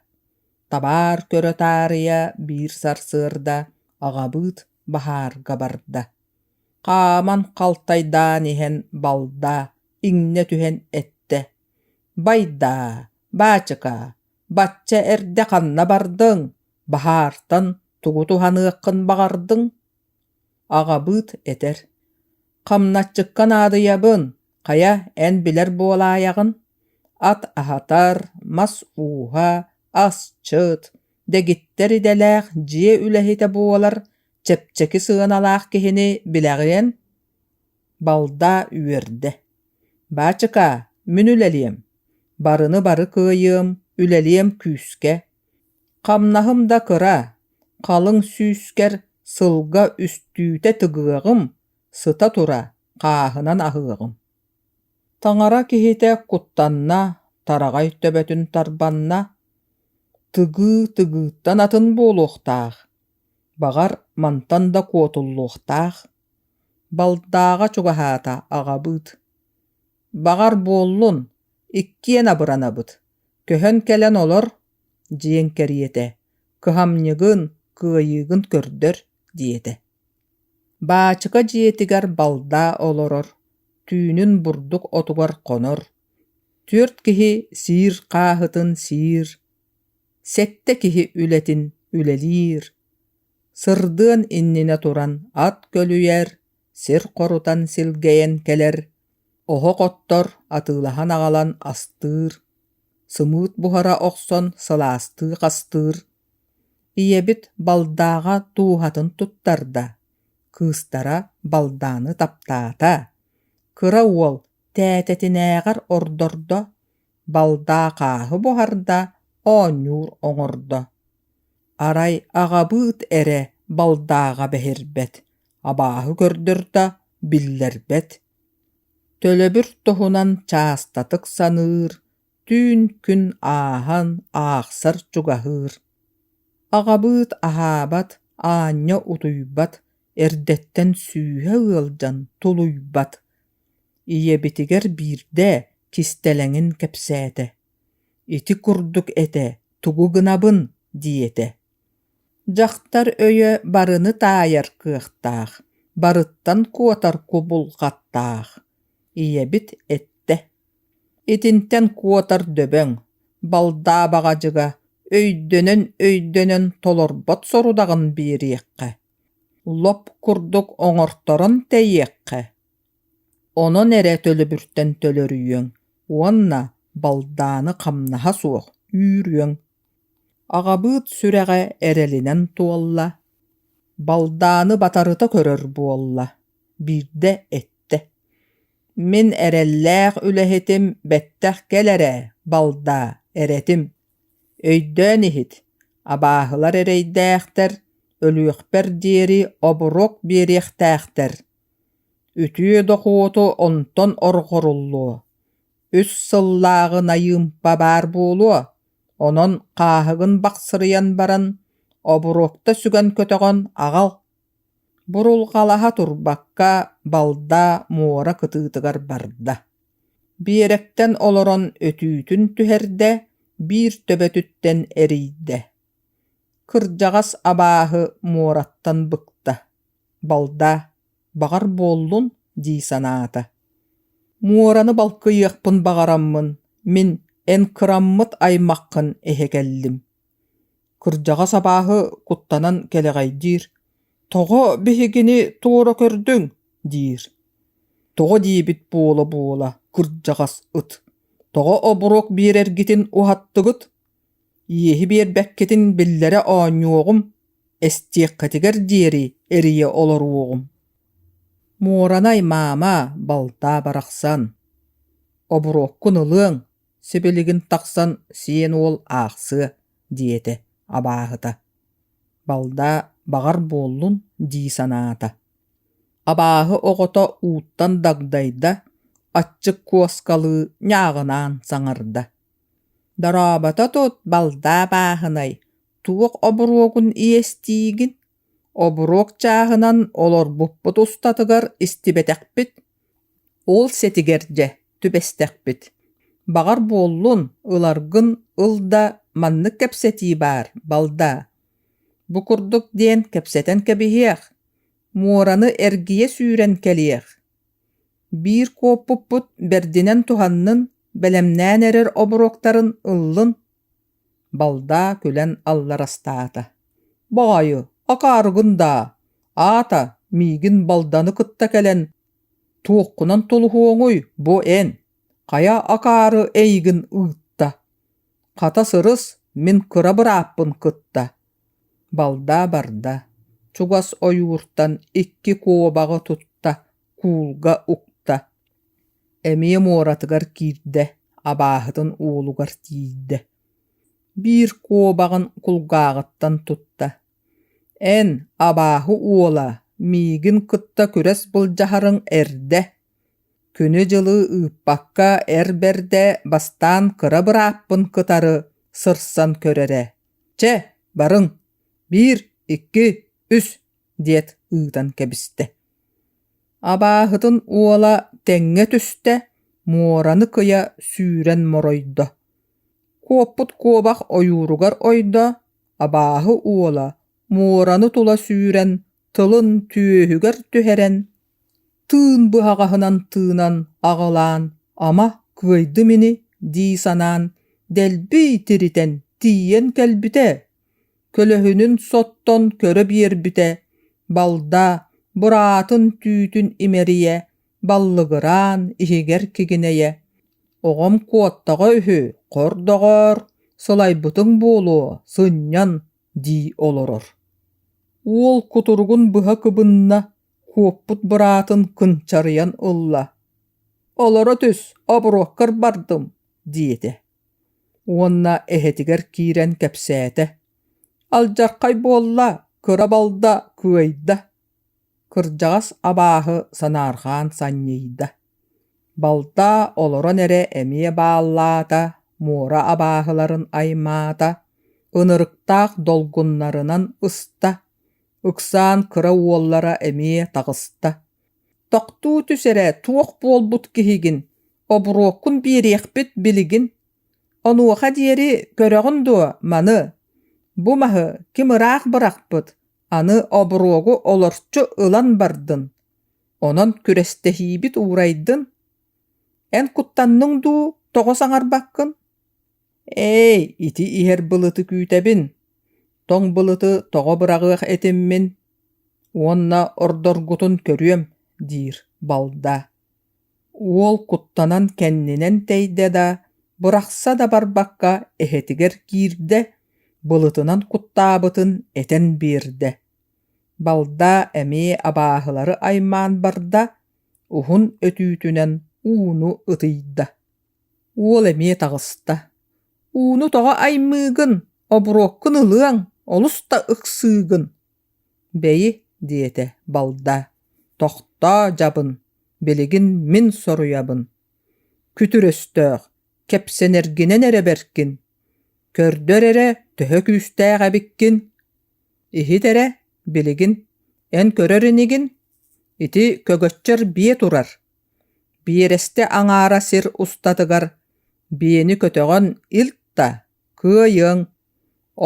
Табаар көрө таарыйа биир сарсыарда аҕабыыт баһаарга барда. Хааман халтайдаан иһэн балда иҥнэ түһэн эттэ: «Байдаа, баачыка, бачча эрдэ ханна бардыҥ, баһаартан тугу туһаныаххын баҕардыҥ?» Аҕабыыт этэр: «Хамначчыкка наадыйабын, хайа эн билэр буолаайаҕын? Ат аһатар, мас ууһа, асчыт, дэгиттэр идэлээх дьиэ үлэһитэ буолар чэпчэки сыаналаах киһини билэҕиэн?» Балда үөрдэ: «Баачыка, мин үлэлиэм, барыны бары кыайыам, үлэлиэм күүскэ. Хамнаһым да кыра, халыҥ сүүскэр сылга үстүүтэ тыгыаҕым, сыта-тура хааһынан аһыаҕым». Таҥара киһитэ куттанна, тараҕай төбөтүн тарбанна: «Тыгыы тыгыыттан атын буолуохтаах, баҕар, мантан да куотуллуохтаах» Балдааҕа чугаһаата аҕабыыт: «Баҕар буоллун, иккиэн абыранабыт, көһөн кэлэн олор, дьиэҥ кэриэтэ, кыһамньыгын, кыайыыгын көрдөр» диэтэ. Баачыка дьиэтигэр балдаа олорор, түүнүн бурдук отугар хонор, түөрт киһи сиир хааһытын сиир, сэттэ киһи үлэтин үлэлиир, Сырдыан иннинэ туран ат көлүйэр, сир хорутан силгэйэн кэлэр, оһох оттор, атыылаһан аҕалан астыыр, сымыыт буһара охсон сылаастыы хастыыр. Ийэбит балдааҕа тууһатын туттарда, кыыстара балдааны таптаата, кыра уол тээтэтинээҕэр ордордо, балдаа хааһы буһарда, оонньуур оҥордо. Арай аҕабыыт эрэ балдааҕа бэһирбэт, абааһы көрдөр да биллэрбэт. Төлөбүр туһунан чаастатык саныыр, түүн-күн ааһан аахсар чугаһыыр. Аҕабыыт аһаабат, аанньа утуйбат, эрдэттэн сүүһэ ыалдьан тулуйбат. Ийэбитигэр биирдэ кистэлэҥин кэпсээтэ: «Ити курдук этэ, тугу гынабын?» диэтэ. Дьахтар өйө барыны таайар кыахтаах, барыттан куотар кубулҕаттаах. Ийэбит эттэ: «Итинтэн куотар дөбөҥ, балдаа баҕадьыга, өйдөнөн-өйдөнөн толорбот сорудаҕын биэриэххэ, лоп курдук оҥорторон тэйиэххэ Онон эрэ төлөбүртэн төлөрүйүөҥ уонна балдааны хамнаһа суох үүрүөҥ. Аҕабыыт сүрэҕэ эрэлинэн туолла, балдааны батарыта көрөр буолла, биирдэ эттэ: Мин эрэллээх үлэһитим бэттэх кэл эрэ, балдаа, эрэтим. Өйдөөн иһит, абааһылар эрэйдээхтэр, өлүөхпэр диэри обуруок биэриэхтээхтэр. Үтүө дохуоту онтон орҕоруллуо, үс сыллааҕы найыымпа баар буолуо, онон хааһыгын бахсырыйан баран, обуруокта сүгэн-көтөҕөн аҕал Бурулҕалаһа турбакка балда муора кытыытыгар барда. Биэрэктэн олорон өтүүтүн түһэрдэ, биир төбөтүттэн эрийдэ. Кырдьаҕас абааһы муораттан быкта. Балда, баҕар буоллун дии санаата. Муораны балкыйыахпын баҕараммын, мин эн кыраммыт аймаххын эһэ кэллим. Кырдьаҕас абааһы куттанан кэлэҕэйдиир: «Тоҕо биһигини туора көрдүҥ?» диир. «Тоҕо диэбит буола-буола, кырдьаҕас ыт, тоҕо обуруок биэрэргитин уһаттыгыт? Иэһи биэрбэккитин биллэрэ оонньуоҕум, эстиэххитигэр диэри эрийэ олоруоҕум». Муоранай маама балтаа барахсан, «Обуруоккун ылыаҥ, сибилигин тахсан сиэн уол аахсыа» диэтэ абааһыта. Балда баҕар буоллун дии санаата. Абааһы оҕото ууттан дагдайда, аччык куоскалыы ньааҕынаан саҥарда: «Дорообото тут, балдаа бааһынай, туох обуруогун иэстиигин? Обуруок чааһынан олорбуппут устатыгар истибэтэхпит, ол сэтигэр дьэ түбэстэхпит. Баҕар буоллун, ыларгын ыл да маннык кэпсэтии баар, балдаа. Бу курдук диэн кэпсэтэн кэбиһиэх, муораны эргийэ сүүрэн кэлиэх. Биир куоппуппут бэрдинэн туһаннын, бэлэмнээн эрэр обуруоктарын ыллын Балдаа күлэн алларастаата: «Баҕайы, акаарыгын даа, аата миигин балданы кытта кэлэн туоххунан тулуһуоҥуй бу эн, хайа акаары эйигин ыытта? Хата сырыс, мин кыра бырааппын кытта». Балдаа барда, чугас ойууртан икки куобаҕы тутта, куулга укта Эмиэ муоратыгар киирдэ, абааһытын уолугар тиийдэ. Биир куобаҕын кулгааҕыттан тутта: «Эн, абааһы уола, миигин кытта күрэс былдьаһарыҥ эрдэ. Күнү-дьылы ыыппакка эр бэрдэ бастаан кыра бырааппын кытары сырсан көр эрэ. Чэ, барыҥ, биир, икки, үс!» диэт ыытан кэбистэ. Абааһытын уола тэҥҥэ түстэ, муораны кыйа сүүрэн моройдо. Куоппут куобах ойууругар ойдо, абааһы уола муораны тула сүүрэн тылын түөһүгэр түһэрэн, тыын быһаҕаһынан тыынан аҕылаан «ама кыайдым ини» дии санаан дэлби тиритэн тиийэн кэлбитэ көлөһүнүн соттон көрө биэрбитэ, балда, быраатын түүтүн имэрийэ, баллыгыраан иһигэр кигинэйэ: «Оҕом куоттаҕа үһү, хор доҕоор, сылайбытыҥ буолуо, сынньан» дии олорор. Уол кутуругун быһа кыбынна, куоппут быраатын кынчарыйан ылла: «Олоро түс, обуруоккар бардым» диэтэ Уонна эһэтигэр киирэн кэпсээтэ: «Алдьархай буолла, кыра балда кыайда» Кырдьаҕас абааһы санаарҕаан санньыйда. Балта олорон эрэ эмиэ бааллаата, муора абааһыларын аймаата, ынырыктаах долгуннарынан ыста, ыксаан кыра уоллара эмиэ таҕыста Тохтуу түс эрэ, туох буолбут киһигин, обуруоккун биэриэхпит билигин. Онуоха диэри көрөҕүн дуо маны? Бу маһы ким ыраах бырахпыт, аны обуруогу олорчу ылан бардын. Онон күрэстэһиибит уурайдын. Эн куттанныҥ дуу, тоҕо саҥарбаккын? Ээй, ити иһэр былыты күүтэбин. Тоҥ былыты тоҕо быраҕыах этим мин уонна ордоргутун көрүөм диир балда. Уол куттанан кэннинэн тэйдэ да, бырахса да барбакка эһэтигэр киирдэ, былытынан куттаабытын этэн биэрдэ. Балда эмиэ абааһылары аймаан барда. Уһун өтүүтүнэн ууну ытыйда. Уол эмиэ таҕыста: «Ууну тоҕо аймыыгын, обуруоккун ылыаҥ, олус да ыксыыгын» «Бэйи» диэтэ балда, «тохтоо, дьабын, билигин мин соруйабын. Күтүр өстөөх, кэпсэнэргинэн эрэ бэркин, көрдөр эрэ төһө күүстээх эбиккин. Иһит эрэ, билигин, эн көрөр инигин, ити көгөччөр биэ турар. Биэрэстэ аҥаара сир устатыгар биэни көтөҕөн илт да кыайыаҥ,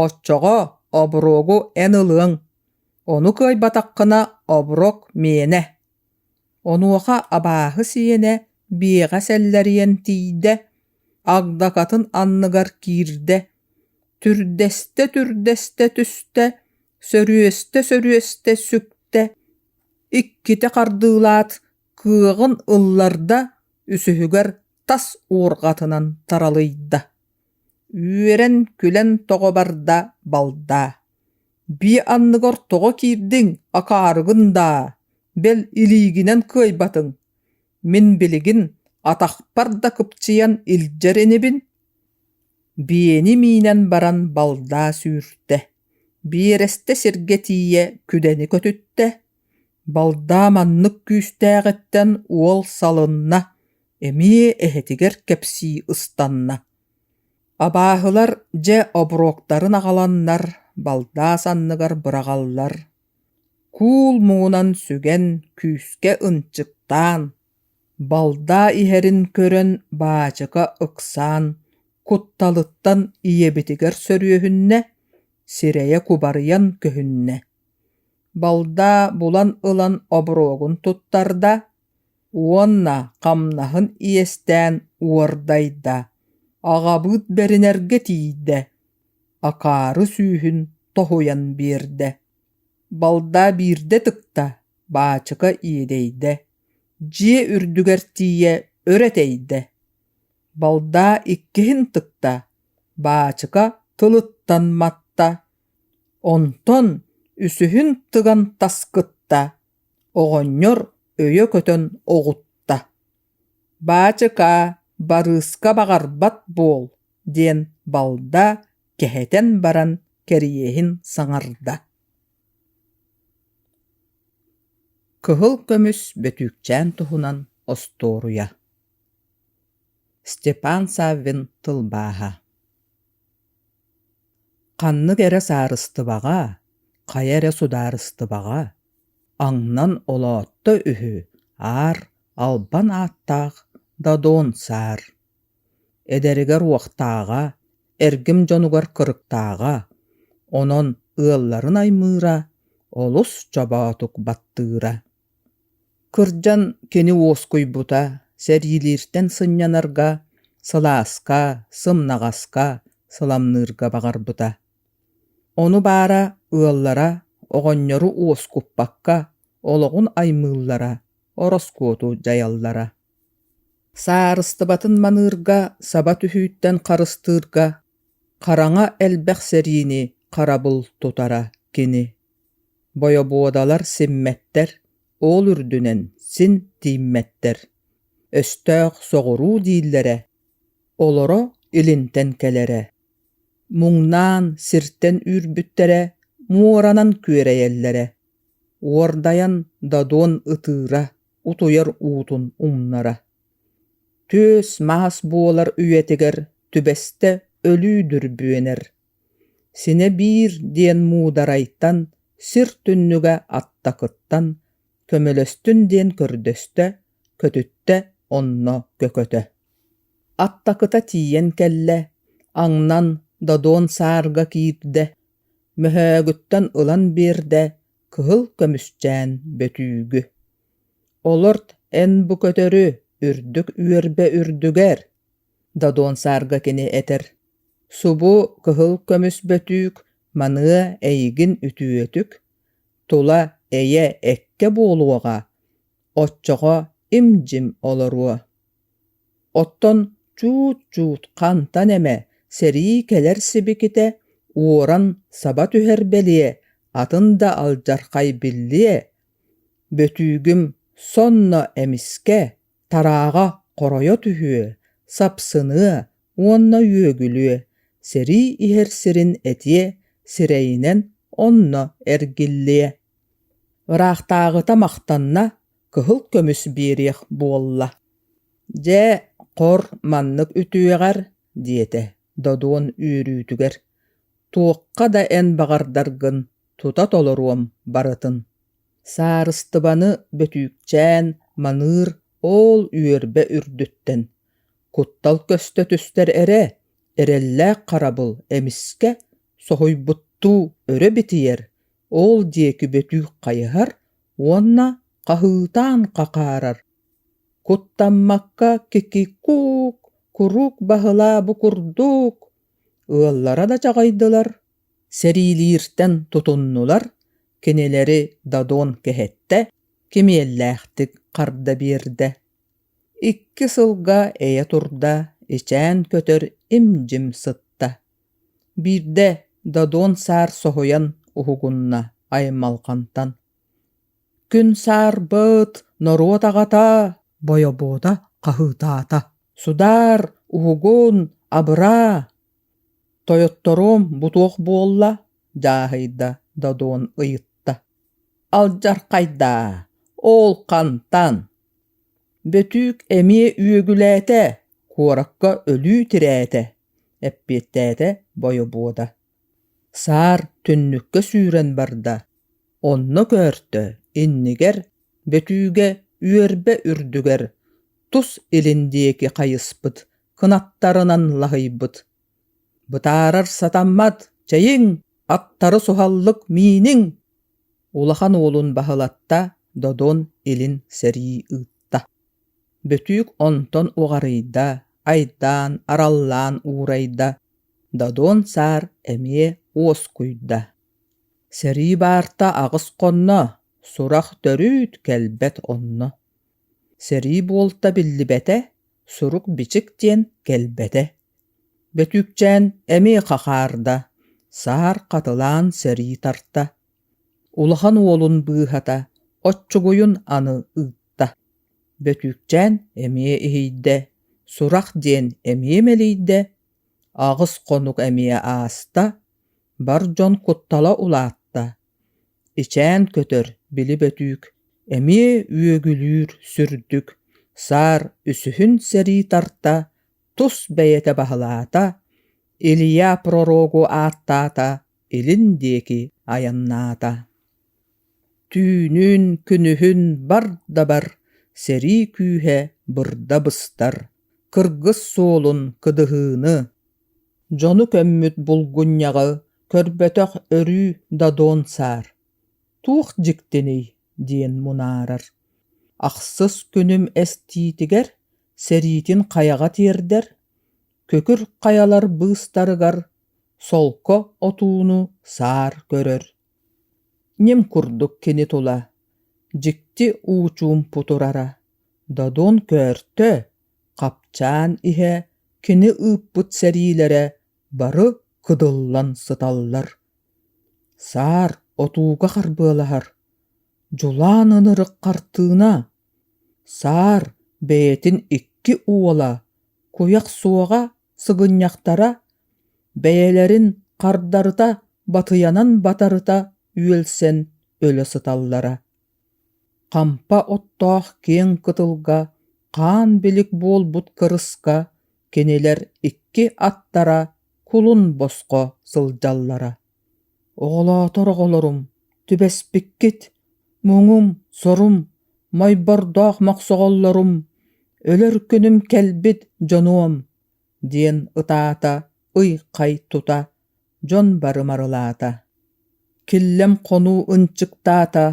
оччоҕо обруогу эн ылыаҥ, ону кыайбатаххына оброк миэнэ Онуоха абааһы сиэнэ биэҕэ сэллэрийэн тиийдэ, агдакатын анныгар киирдэ, түрдэстэ-түрдэстэ түстэ, сөрүөстэ-сөрүөстэ сүктэ, иккитэ хардыылаат кыаҕын ылларда, үсүһүгэр тас уорҕатынан таралыйда. Үөрэн, күлэн тоҕо барда балдаа Биэ анныгар тоҕо киирдиҥ, акаарыгын даа, бэл илиигинэн кыайбатыҥ, мин билигин атахпар да кыпчыйан илдьэр инибин Биэни миинэн баран балдаа сүүртэ, биэрэстэ сиргэ тиийэ күдэни көтүттэ, балдаа маннык күүстээҕиттэн уол салынна, эмиэ эһэтигэр кэпсии ыстанна Абааһылар дьэ обруоктарын аҕаланнар балдаа санныгар быраҕаллар, куул муҥунан сүгэн күүскэ ынчыктаан, балдаа иһэрин көрөн баачыка ыксаан, кутталыттан ийэбитигэр сөрүөһүннэ, сирэйэ кубарыйан көһүннэ. Балдаа булан ылан обруогун туттарда уонна хамнаһын иэстээн уордайда, аҕабыыт бэринэргэ тиийдэ, акаары сүүһүн тоһуйан биэрдэ. Балда биирдэ тыкта, баачыка иэдэйдэ, дьиэ үрдүгэр тиийэ өрө тэйдэ. Балдаа иккиһин тыкта, баачыка тылыттан матта, онтон үсүһүн тыган таскытта Оҕонньор өйө көтөн оҕутта: «Баачыка, барыыска баҕарбат буол» диэн балда кэһэтэн баран кэриэһин саҥарда. Кыһыл көмүс бөтүүкчээн туһунан остуоруйа Степан Саввин тылбааһа Ханнык эрэ саарыстыбаҕа, хайа эрэ судаарыстыбаҕа аҥнан олоотто үһү аар албан ааттаах Дадон саар. Эдэригэр уохтааҕа, эргим дьонугар кырыктааҕа, онон ыалларын аймыыра, олус чобоотук баттыыра. Кырдьан кини уоскуйбута, сэриилииртэн сынньанарга, сылааска, сымнаҕаска сыламныырга баҕарбыта. Ону баара ыаллара оҕонньору уоскуппакка олоҕун аймыыллара, ороскуоту дьайаллара. Саарыстыбатын маныырга, саба түһүүттэн харыстыырга хараҥа элбэх сэриини харабыл тутара кини. Бойобуодалар симмэттэр, ол үрдүнэн син тииммэттэр, өстөөх соҕуруу дииллэрэ, олоро илинтэн кэлэрэ. Муҥнаан сиртэн үүрбүттэрэ, муоранан күөрэйэллэрэ. Уордайан Дадон ытыыра, утуйар уутун умнара. Түөс-маас буолар үйэтигэр түбэстэ өлүү дүрбүөнэр Синэ биир диэн муударайтан, сир түннүгэ аттакыттан көмөлөстүн диэн көрдөстө, көтүттэ онно көкөтө. Аттакыта тиийэн кэллэ, аҥнан Додон саарга киирдэ, мөһөөгүттэн ылан биэрдэ кыһыл көмүсчээн бөтүүгү. Олорт эн бу көтөрү үрдүк үөрбэ үрдүгэр Додон саарга кини этэр: «Субу кыһыл көмүс бөтүүк маныа эйигин үтүөтүк, тула эйэ эккэ буолуоҕа, оччоҕо им-дьим олоруо. Оттон чуут-чуут хантан эмэ сэрии кэлэр сибикитэ уоран саба түһэр бэлиэ, атын да алдьархай биллиэ, бөтүүгүм. Сонно эмискэ тарааҕа хоройо түһүө, сапсыныа уонна үөгүлүө, сэрии иһэр сирин этиэ, сирэйинэн онно эргиллиэ. Ыраахтааҕыта махтанна, кыһыл көмүс биэриэх буолла. Дьэ, хор маннык үтүөҕэр, диэтэ Додуон үөрүүтүгэр, туохха да эн баҕардаргын тута толоруом барытын. Саарыстыбаны бөтүүкчээн маныыр оол үөрбэ үрдүттэн, куттал көстө түстэр эрэ, эрэллээх харабыл эмискэ соһуйбуттуу өрө битийэр, ол диэки бөтүүк хайыһар уонна хаһыытаан хахаарар: «Куттаммакка кикикуук, куруук баһылаа бу курдук!» Ыаллара да чаҕыйдылар, сэриилииртэн тутуннулар, кинилэри Дадон кэһэттэ, кимиэллээхтик харда биэрдэ. Икки сылга эйэ турда, ичээн көтөр им-дьим сытта. Биирдэ Дадон саар соһуйан уһугунна аймалҕантан. «Күн саарбыт, норуот аҕата!» бойобуода хаһыытаата. «Судаар, уһугун, абыраа!» «Тойотторуом бу туох буолла?» дьааһыйда Додон ыйытта. «Алдьархайдаа, ол хантан?» «Бөтүүк эмиэ үөгүлээтэ, куоракка өлүү тирээтэ», эппиэттээтэ бойобуода. Саар түннүккэ сүүрэн барда, онно көөртө, иннигэр, бөтүүгэ үөрбэ үрдүгэр, тус илин диэки хайыспыт кынаттарынан лаһыйбыт. «Бытаарар сатаммат, чэйиҥ, аттары суһаллык мииниҥ!» Улахан уолун баһылатта, Додон илин сэрии ыытта. Бөтүүк онтон уҕарыйда, айдаан, араллаан уурайда, Додон саар эмиэ уоскуйда. Сэрии баарта аҕыс хонно, сурах төрүүт кэлбэт онно. Сэрии буолта биллибэтэ, сурук-бичик диэн кэлбэтэ. Бөтүүкчээн эмиэ хахаарда, саар хатылаан сэрии тарта. Улахан уолун быыһата, оччугуйун аны ыытта. Бөтүүкчээн эмиэ иһийдэ, сурах диэн эмиэ мэлийдэ, аҕыс хонук эмиэ ааста, бар дьон куттала улаатта. Ичээн көтөр, били бөтүүк, эмиэ үөгүлүүр сүрдүк, саар үсүһүн сэрии тарта, тус бэйэтэ баһылаата, Илья пророгу ааттаата, илин диэки айаннаата. Түүнүн, күнүһүн бар да бар, сэрии күүһэ бырда быстар, кыргыс суолун кыдыһыыны, дьону көммүт булгунньаҕы көрбөтөх өрүү Дадон саар: «Туох дьиктиний?» диэн мунаарар. Ахсыс күнүм эстиитигэр сэриитин хайаҕа тиэрдэр, күкүр хайалар быыстарыгар солко отууну саар көрөр. Ньим курдук кини тула дьикти уу чуумпу турара. Додон көөртө, хапчаан иһэ кини ыыппыт сэриилэрэ бары кыдыллан сыталлар. Саар отууга харбыалаһар, дьулаан ынырык хартыына, саар бэйэтин икки уола, куйах суоҕа сыгынньахтара, бэйэлэрин хардарыта батыйанан батарыта үөлсэн өлө сыталлара. Хампа оттоох киэҥ кытылга хаан-билик буолбут кырыска кинилэр икки аттара кулун босхо сылдьаллара. Оҕолоотор оҕолорум, түбэспиккит, муҥум, сорум, мойбордоох мохсоҕоллорум, өлөр күнүм кэлбит дьонуом, диэн ытаата ый-хай тута, дьон бары марылаата. Киллэм хонуу ынчыктаата,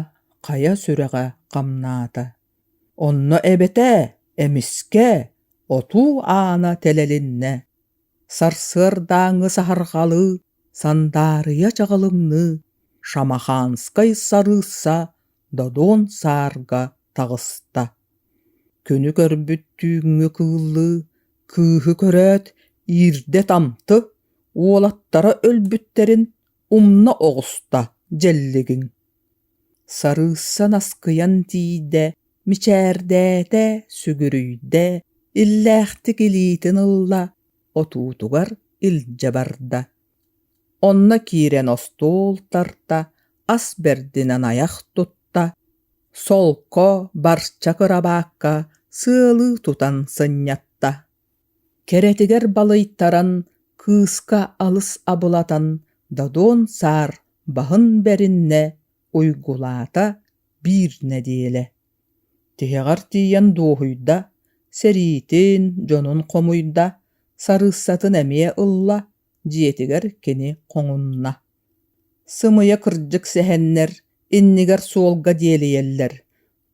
хайа сүрэҕэ хамнаата. Онно эбэтэ, эмискэ, отуу аана тэлэлиннэ. Сарсыардааҥҥы саһарҕалыы, сандаарыйа чаҕылыҥныы, Шамаханскай сарыысса Додон саарга таҕыста. Күнү көрбүт түүҥҥү кыыллыы, кыыһы көрөөт, иирдэ тамты, уолаттара өлбүттэрин умна оҕуста дьэллигиҥ. Сарыысса наскыйан тиийдэ. Мичээрдээтэ, сүгүрүйдэ, иллээхтик илиитин ылла, отуутугар илдьэ барда. Онно киирэн остуол тарта, ас бэрдинэн айах тутта, солко барча кырабаакка сыалыы тутан сынньатта. Кэрэтигэр балыйтаран, кыыска алыс абылатан, Додуон саар баһын бэриннэ, уйгулаата биир нэдиэлэ. Тиһэҕэр тиийэн дуоһуйда, сэриитин, дьонун хомуйда, сарыыссатын эмиэ ылла, дьиэтигэр кини хоҥунна. Сымыйа кырдьык сэһэннэр иннигэр суолга диэлийэллэр,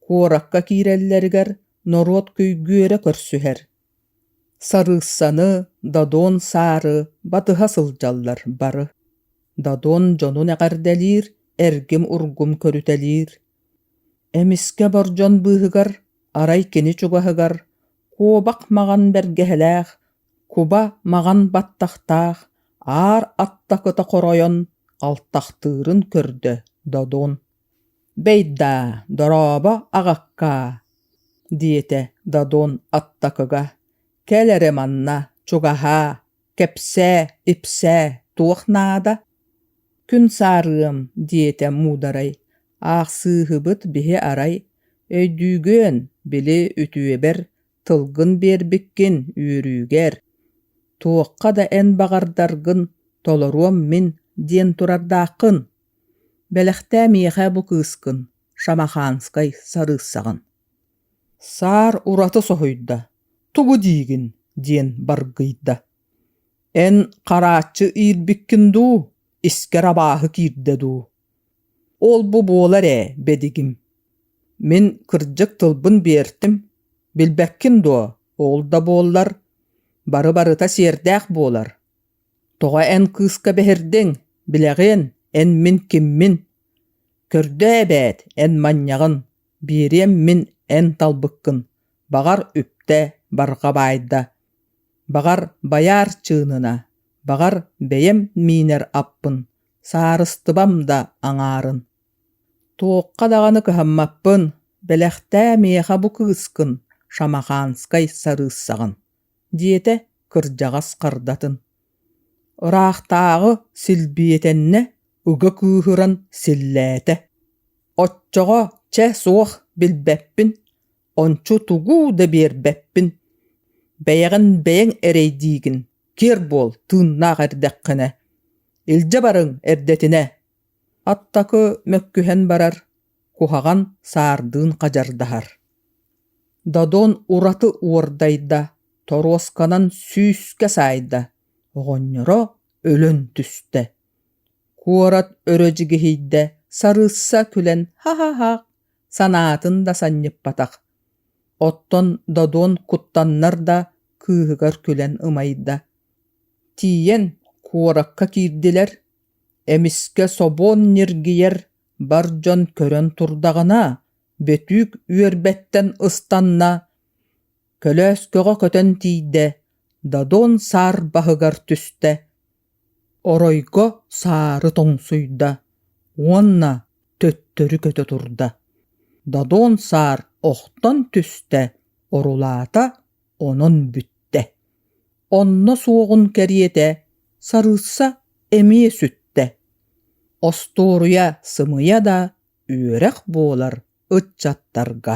куоракка киирэллэригэр норуот күйгүөрэ көрсүһэр. Сарыыссаны, Додон саары батыһа сылдьаллар бары. Додон дьонун эҕэрдэлиир, эргим-ургум көрүтэлиир. Эмискэ бордьон быыһыгар, арай кини чугаһыгар, куобах маҕан бэргэһэлээх, куба маҕан баттахтаах, аар аттакыта хоройон алтахтыырын көрдө Додон. «Бэйдаа, дорообо, аҕаккаа!» диэтэ Додон аттакыга. «Кэл эрэ манна, чугаһаа, кэпсээ, ипсээ, туох наада?» «Күн саарыам» диэтэ муударай, «аахсыыһыбыт биһи арай, өйдүүгүөн, били үтүөбэр тылгын биэрбиккин үөрүүгэр, туохха да эн баҕардаргын толоруом мин диэн турардааххын. Бэлэхтээ миэхэ бу кыыскын, Шамаханскай сарыыссаҕын». Саар ураты соһуйда, «Тугу диигин?» диэн баргыйда. «Эн харааччы иирбиккин дуу, искэр абааһы киирдэ дуу? Ол-бу буолар ээ, бэдигим. Мин кырдьык тылбын биэртим, билбэккин дуо, ол да буоллар, бары-барыта сиэрдээх буолар. Тоҕо эн кыыска бэһирдиҥ, билэҕиэн, эн мин киммин? Көрдөө эбээт, эн манньаҕын, биэриэм мин эн талбыккын, баҕар үптэ, барҕа баайда, баҕар байаар чыынына, баҕар бэйэм миинэр аппын, саарыстыбам да аҥаарын. Туохха даҕаны кыһаммаппын, бэлэхтээ миэхэ бу кыыскын, Шамаханскай сарыыссаҕын, диэтэ кырдьаҕас хардатын. Ыраахтааҕы силбиэтэннэ, ыга кыыһыран силлээтэ. Оччоҕо чэ суох билбэппин, ончу тугу да биэрбэппин. Бэйэҕин бэйэҥ эрэйдиигин, киэр буол тыыннаах эрдэххинэ. Илдьэ барыҥ эрдэтинэ. Аттакы мөккүһэн барар, куһаҕан саардыын хадьардаһар. Додон ураты уордайда, торуосканан сүүскэ саайда, оҕонньоро өлөн түстэ. Куорат өрө дьигиһийдэ, сарыысса күлэн ха-ха-ха санаатын да санньыппатах. Оттон Додон куттаннар да кыыһыгар күлэн ымайда. Тиийэн куоракка киирдилэр, эмискэ собуон ньиргийэр, бар дьон көрөн турдаҕына, бөтүүк үөрбэттэн ыстанна, көлөөскөҕө көтөн тиийдэ, Додон саар баһыгар түстэ, оройго саары тоҥсуйда уонна төттөрү көтө турда. Додон саар охтон түстэ, орулаата, онон бүттэ. Онно суоҕун кэриэтэ сарыысса эмиэ сүттэ. Остуоруйа сымыйа да үөрэх буолар ыччаттарга.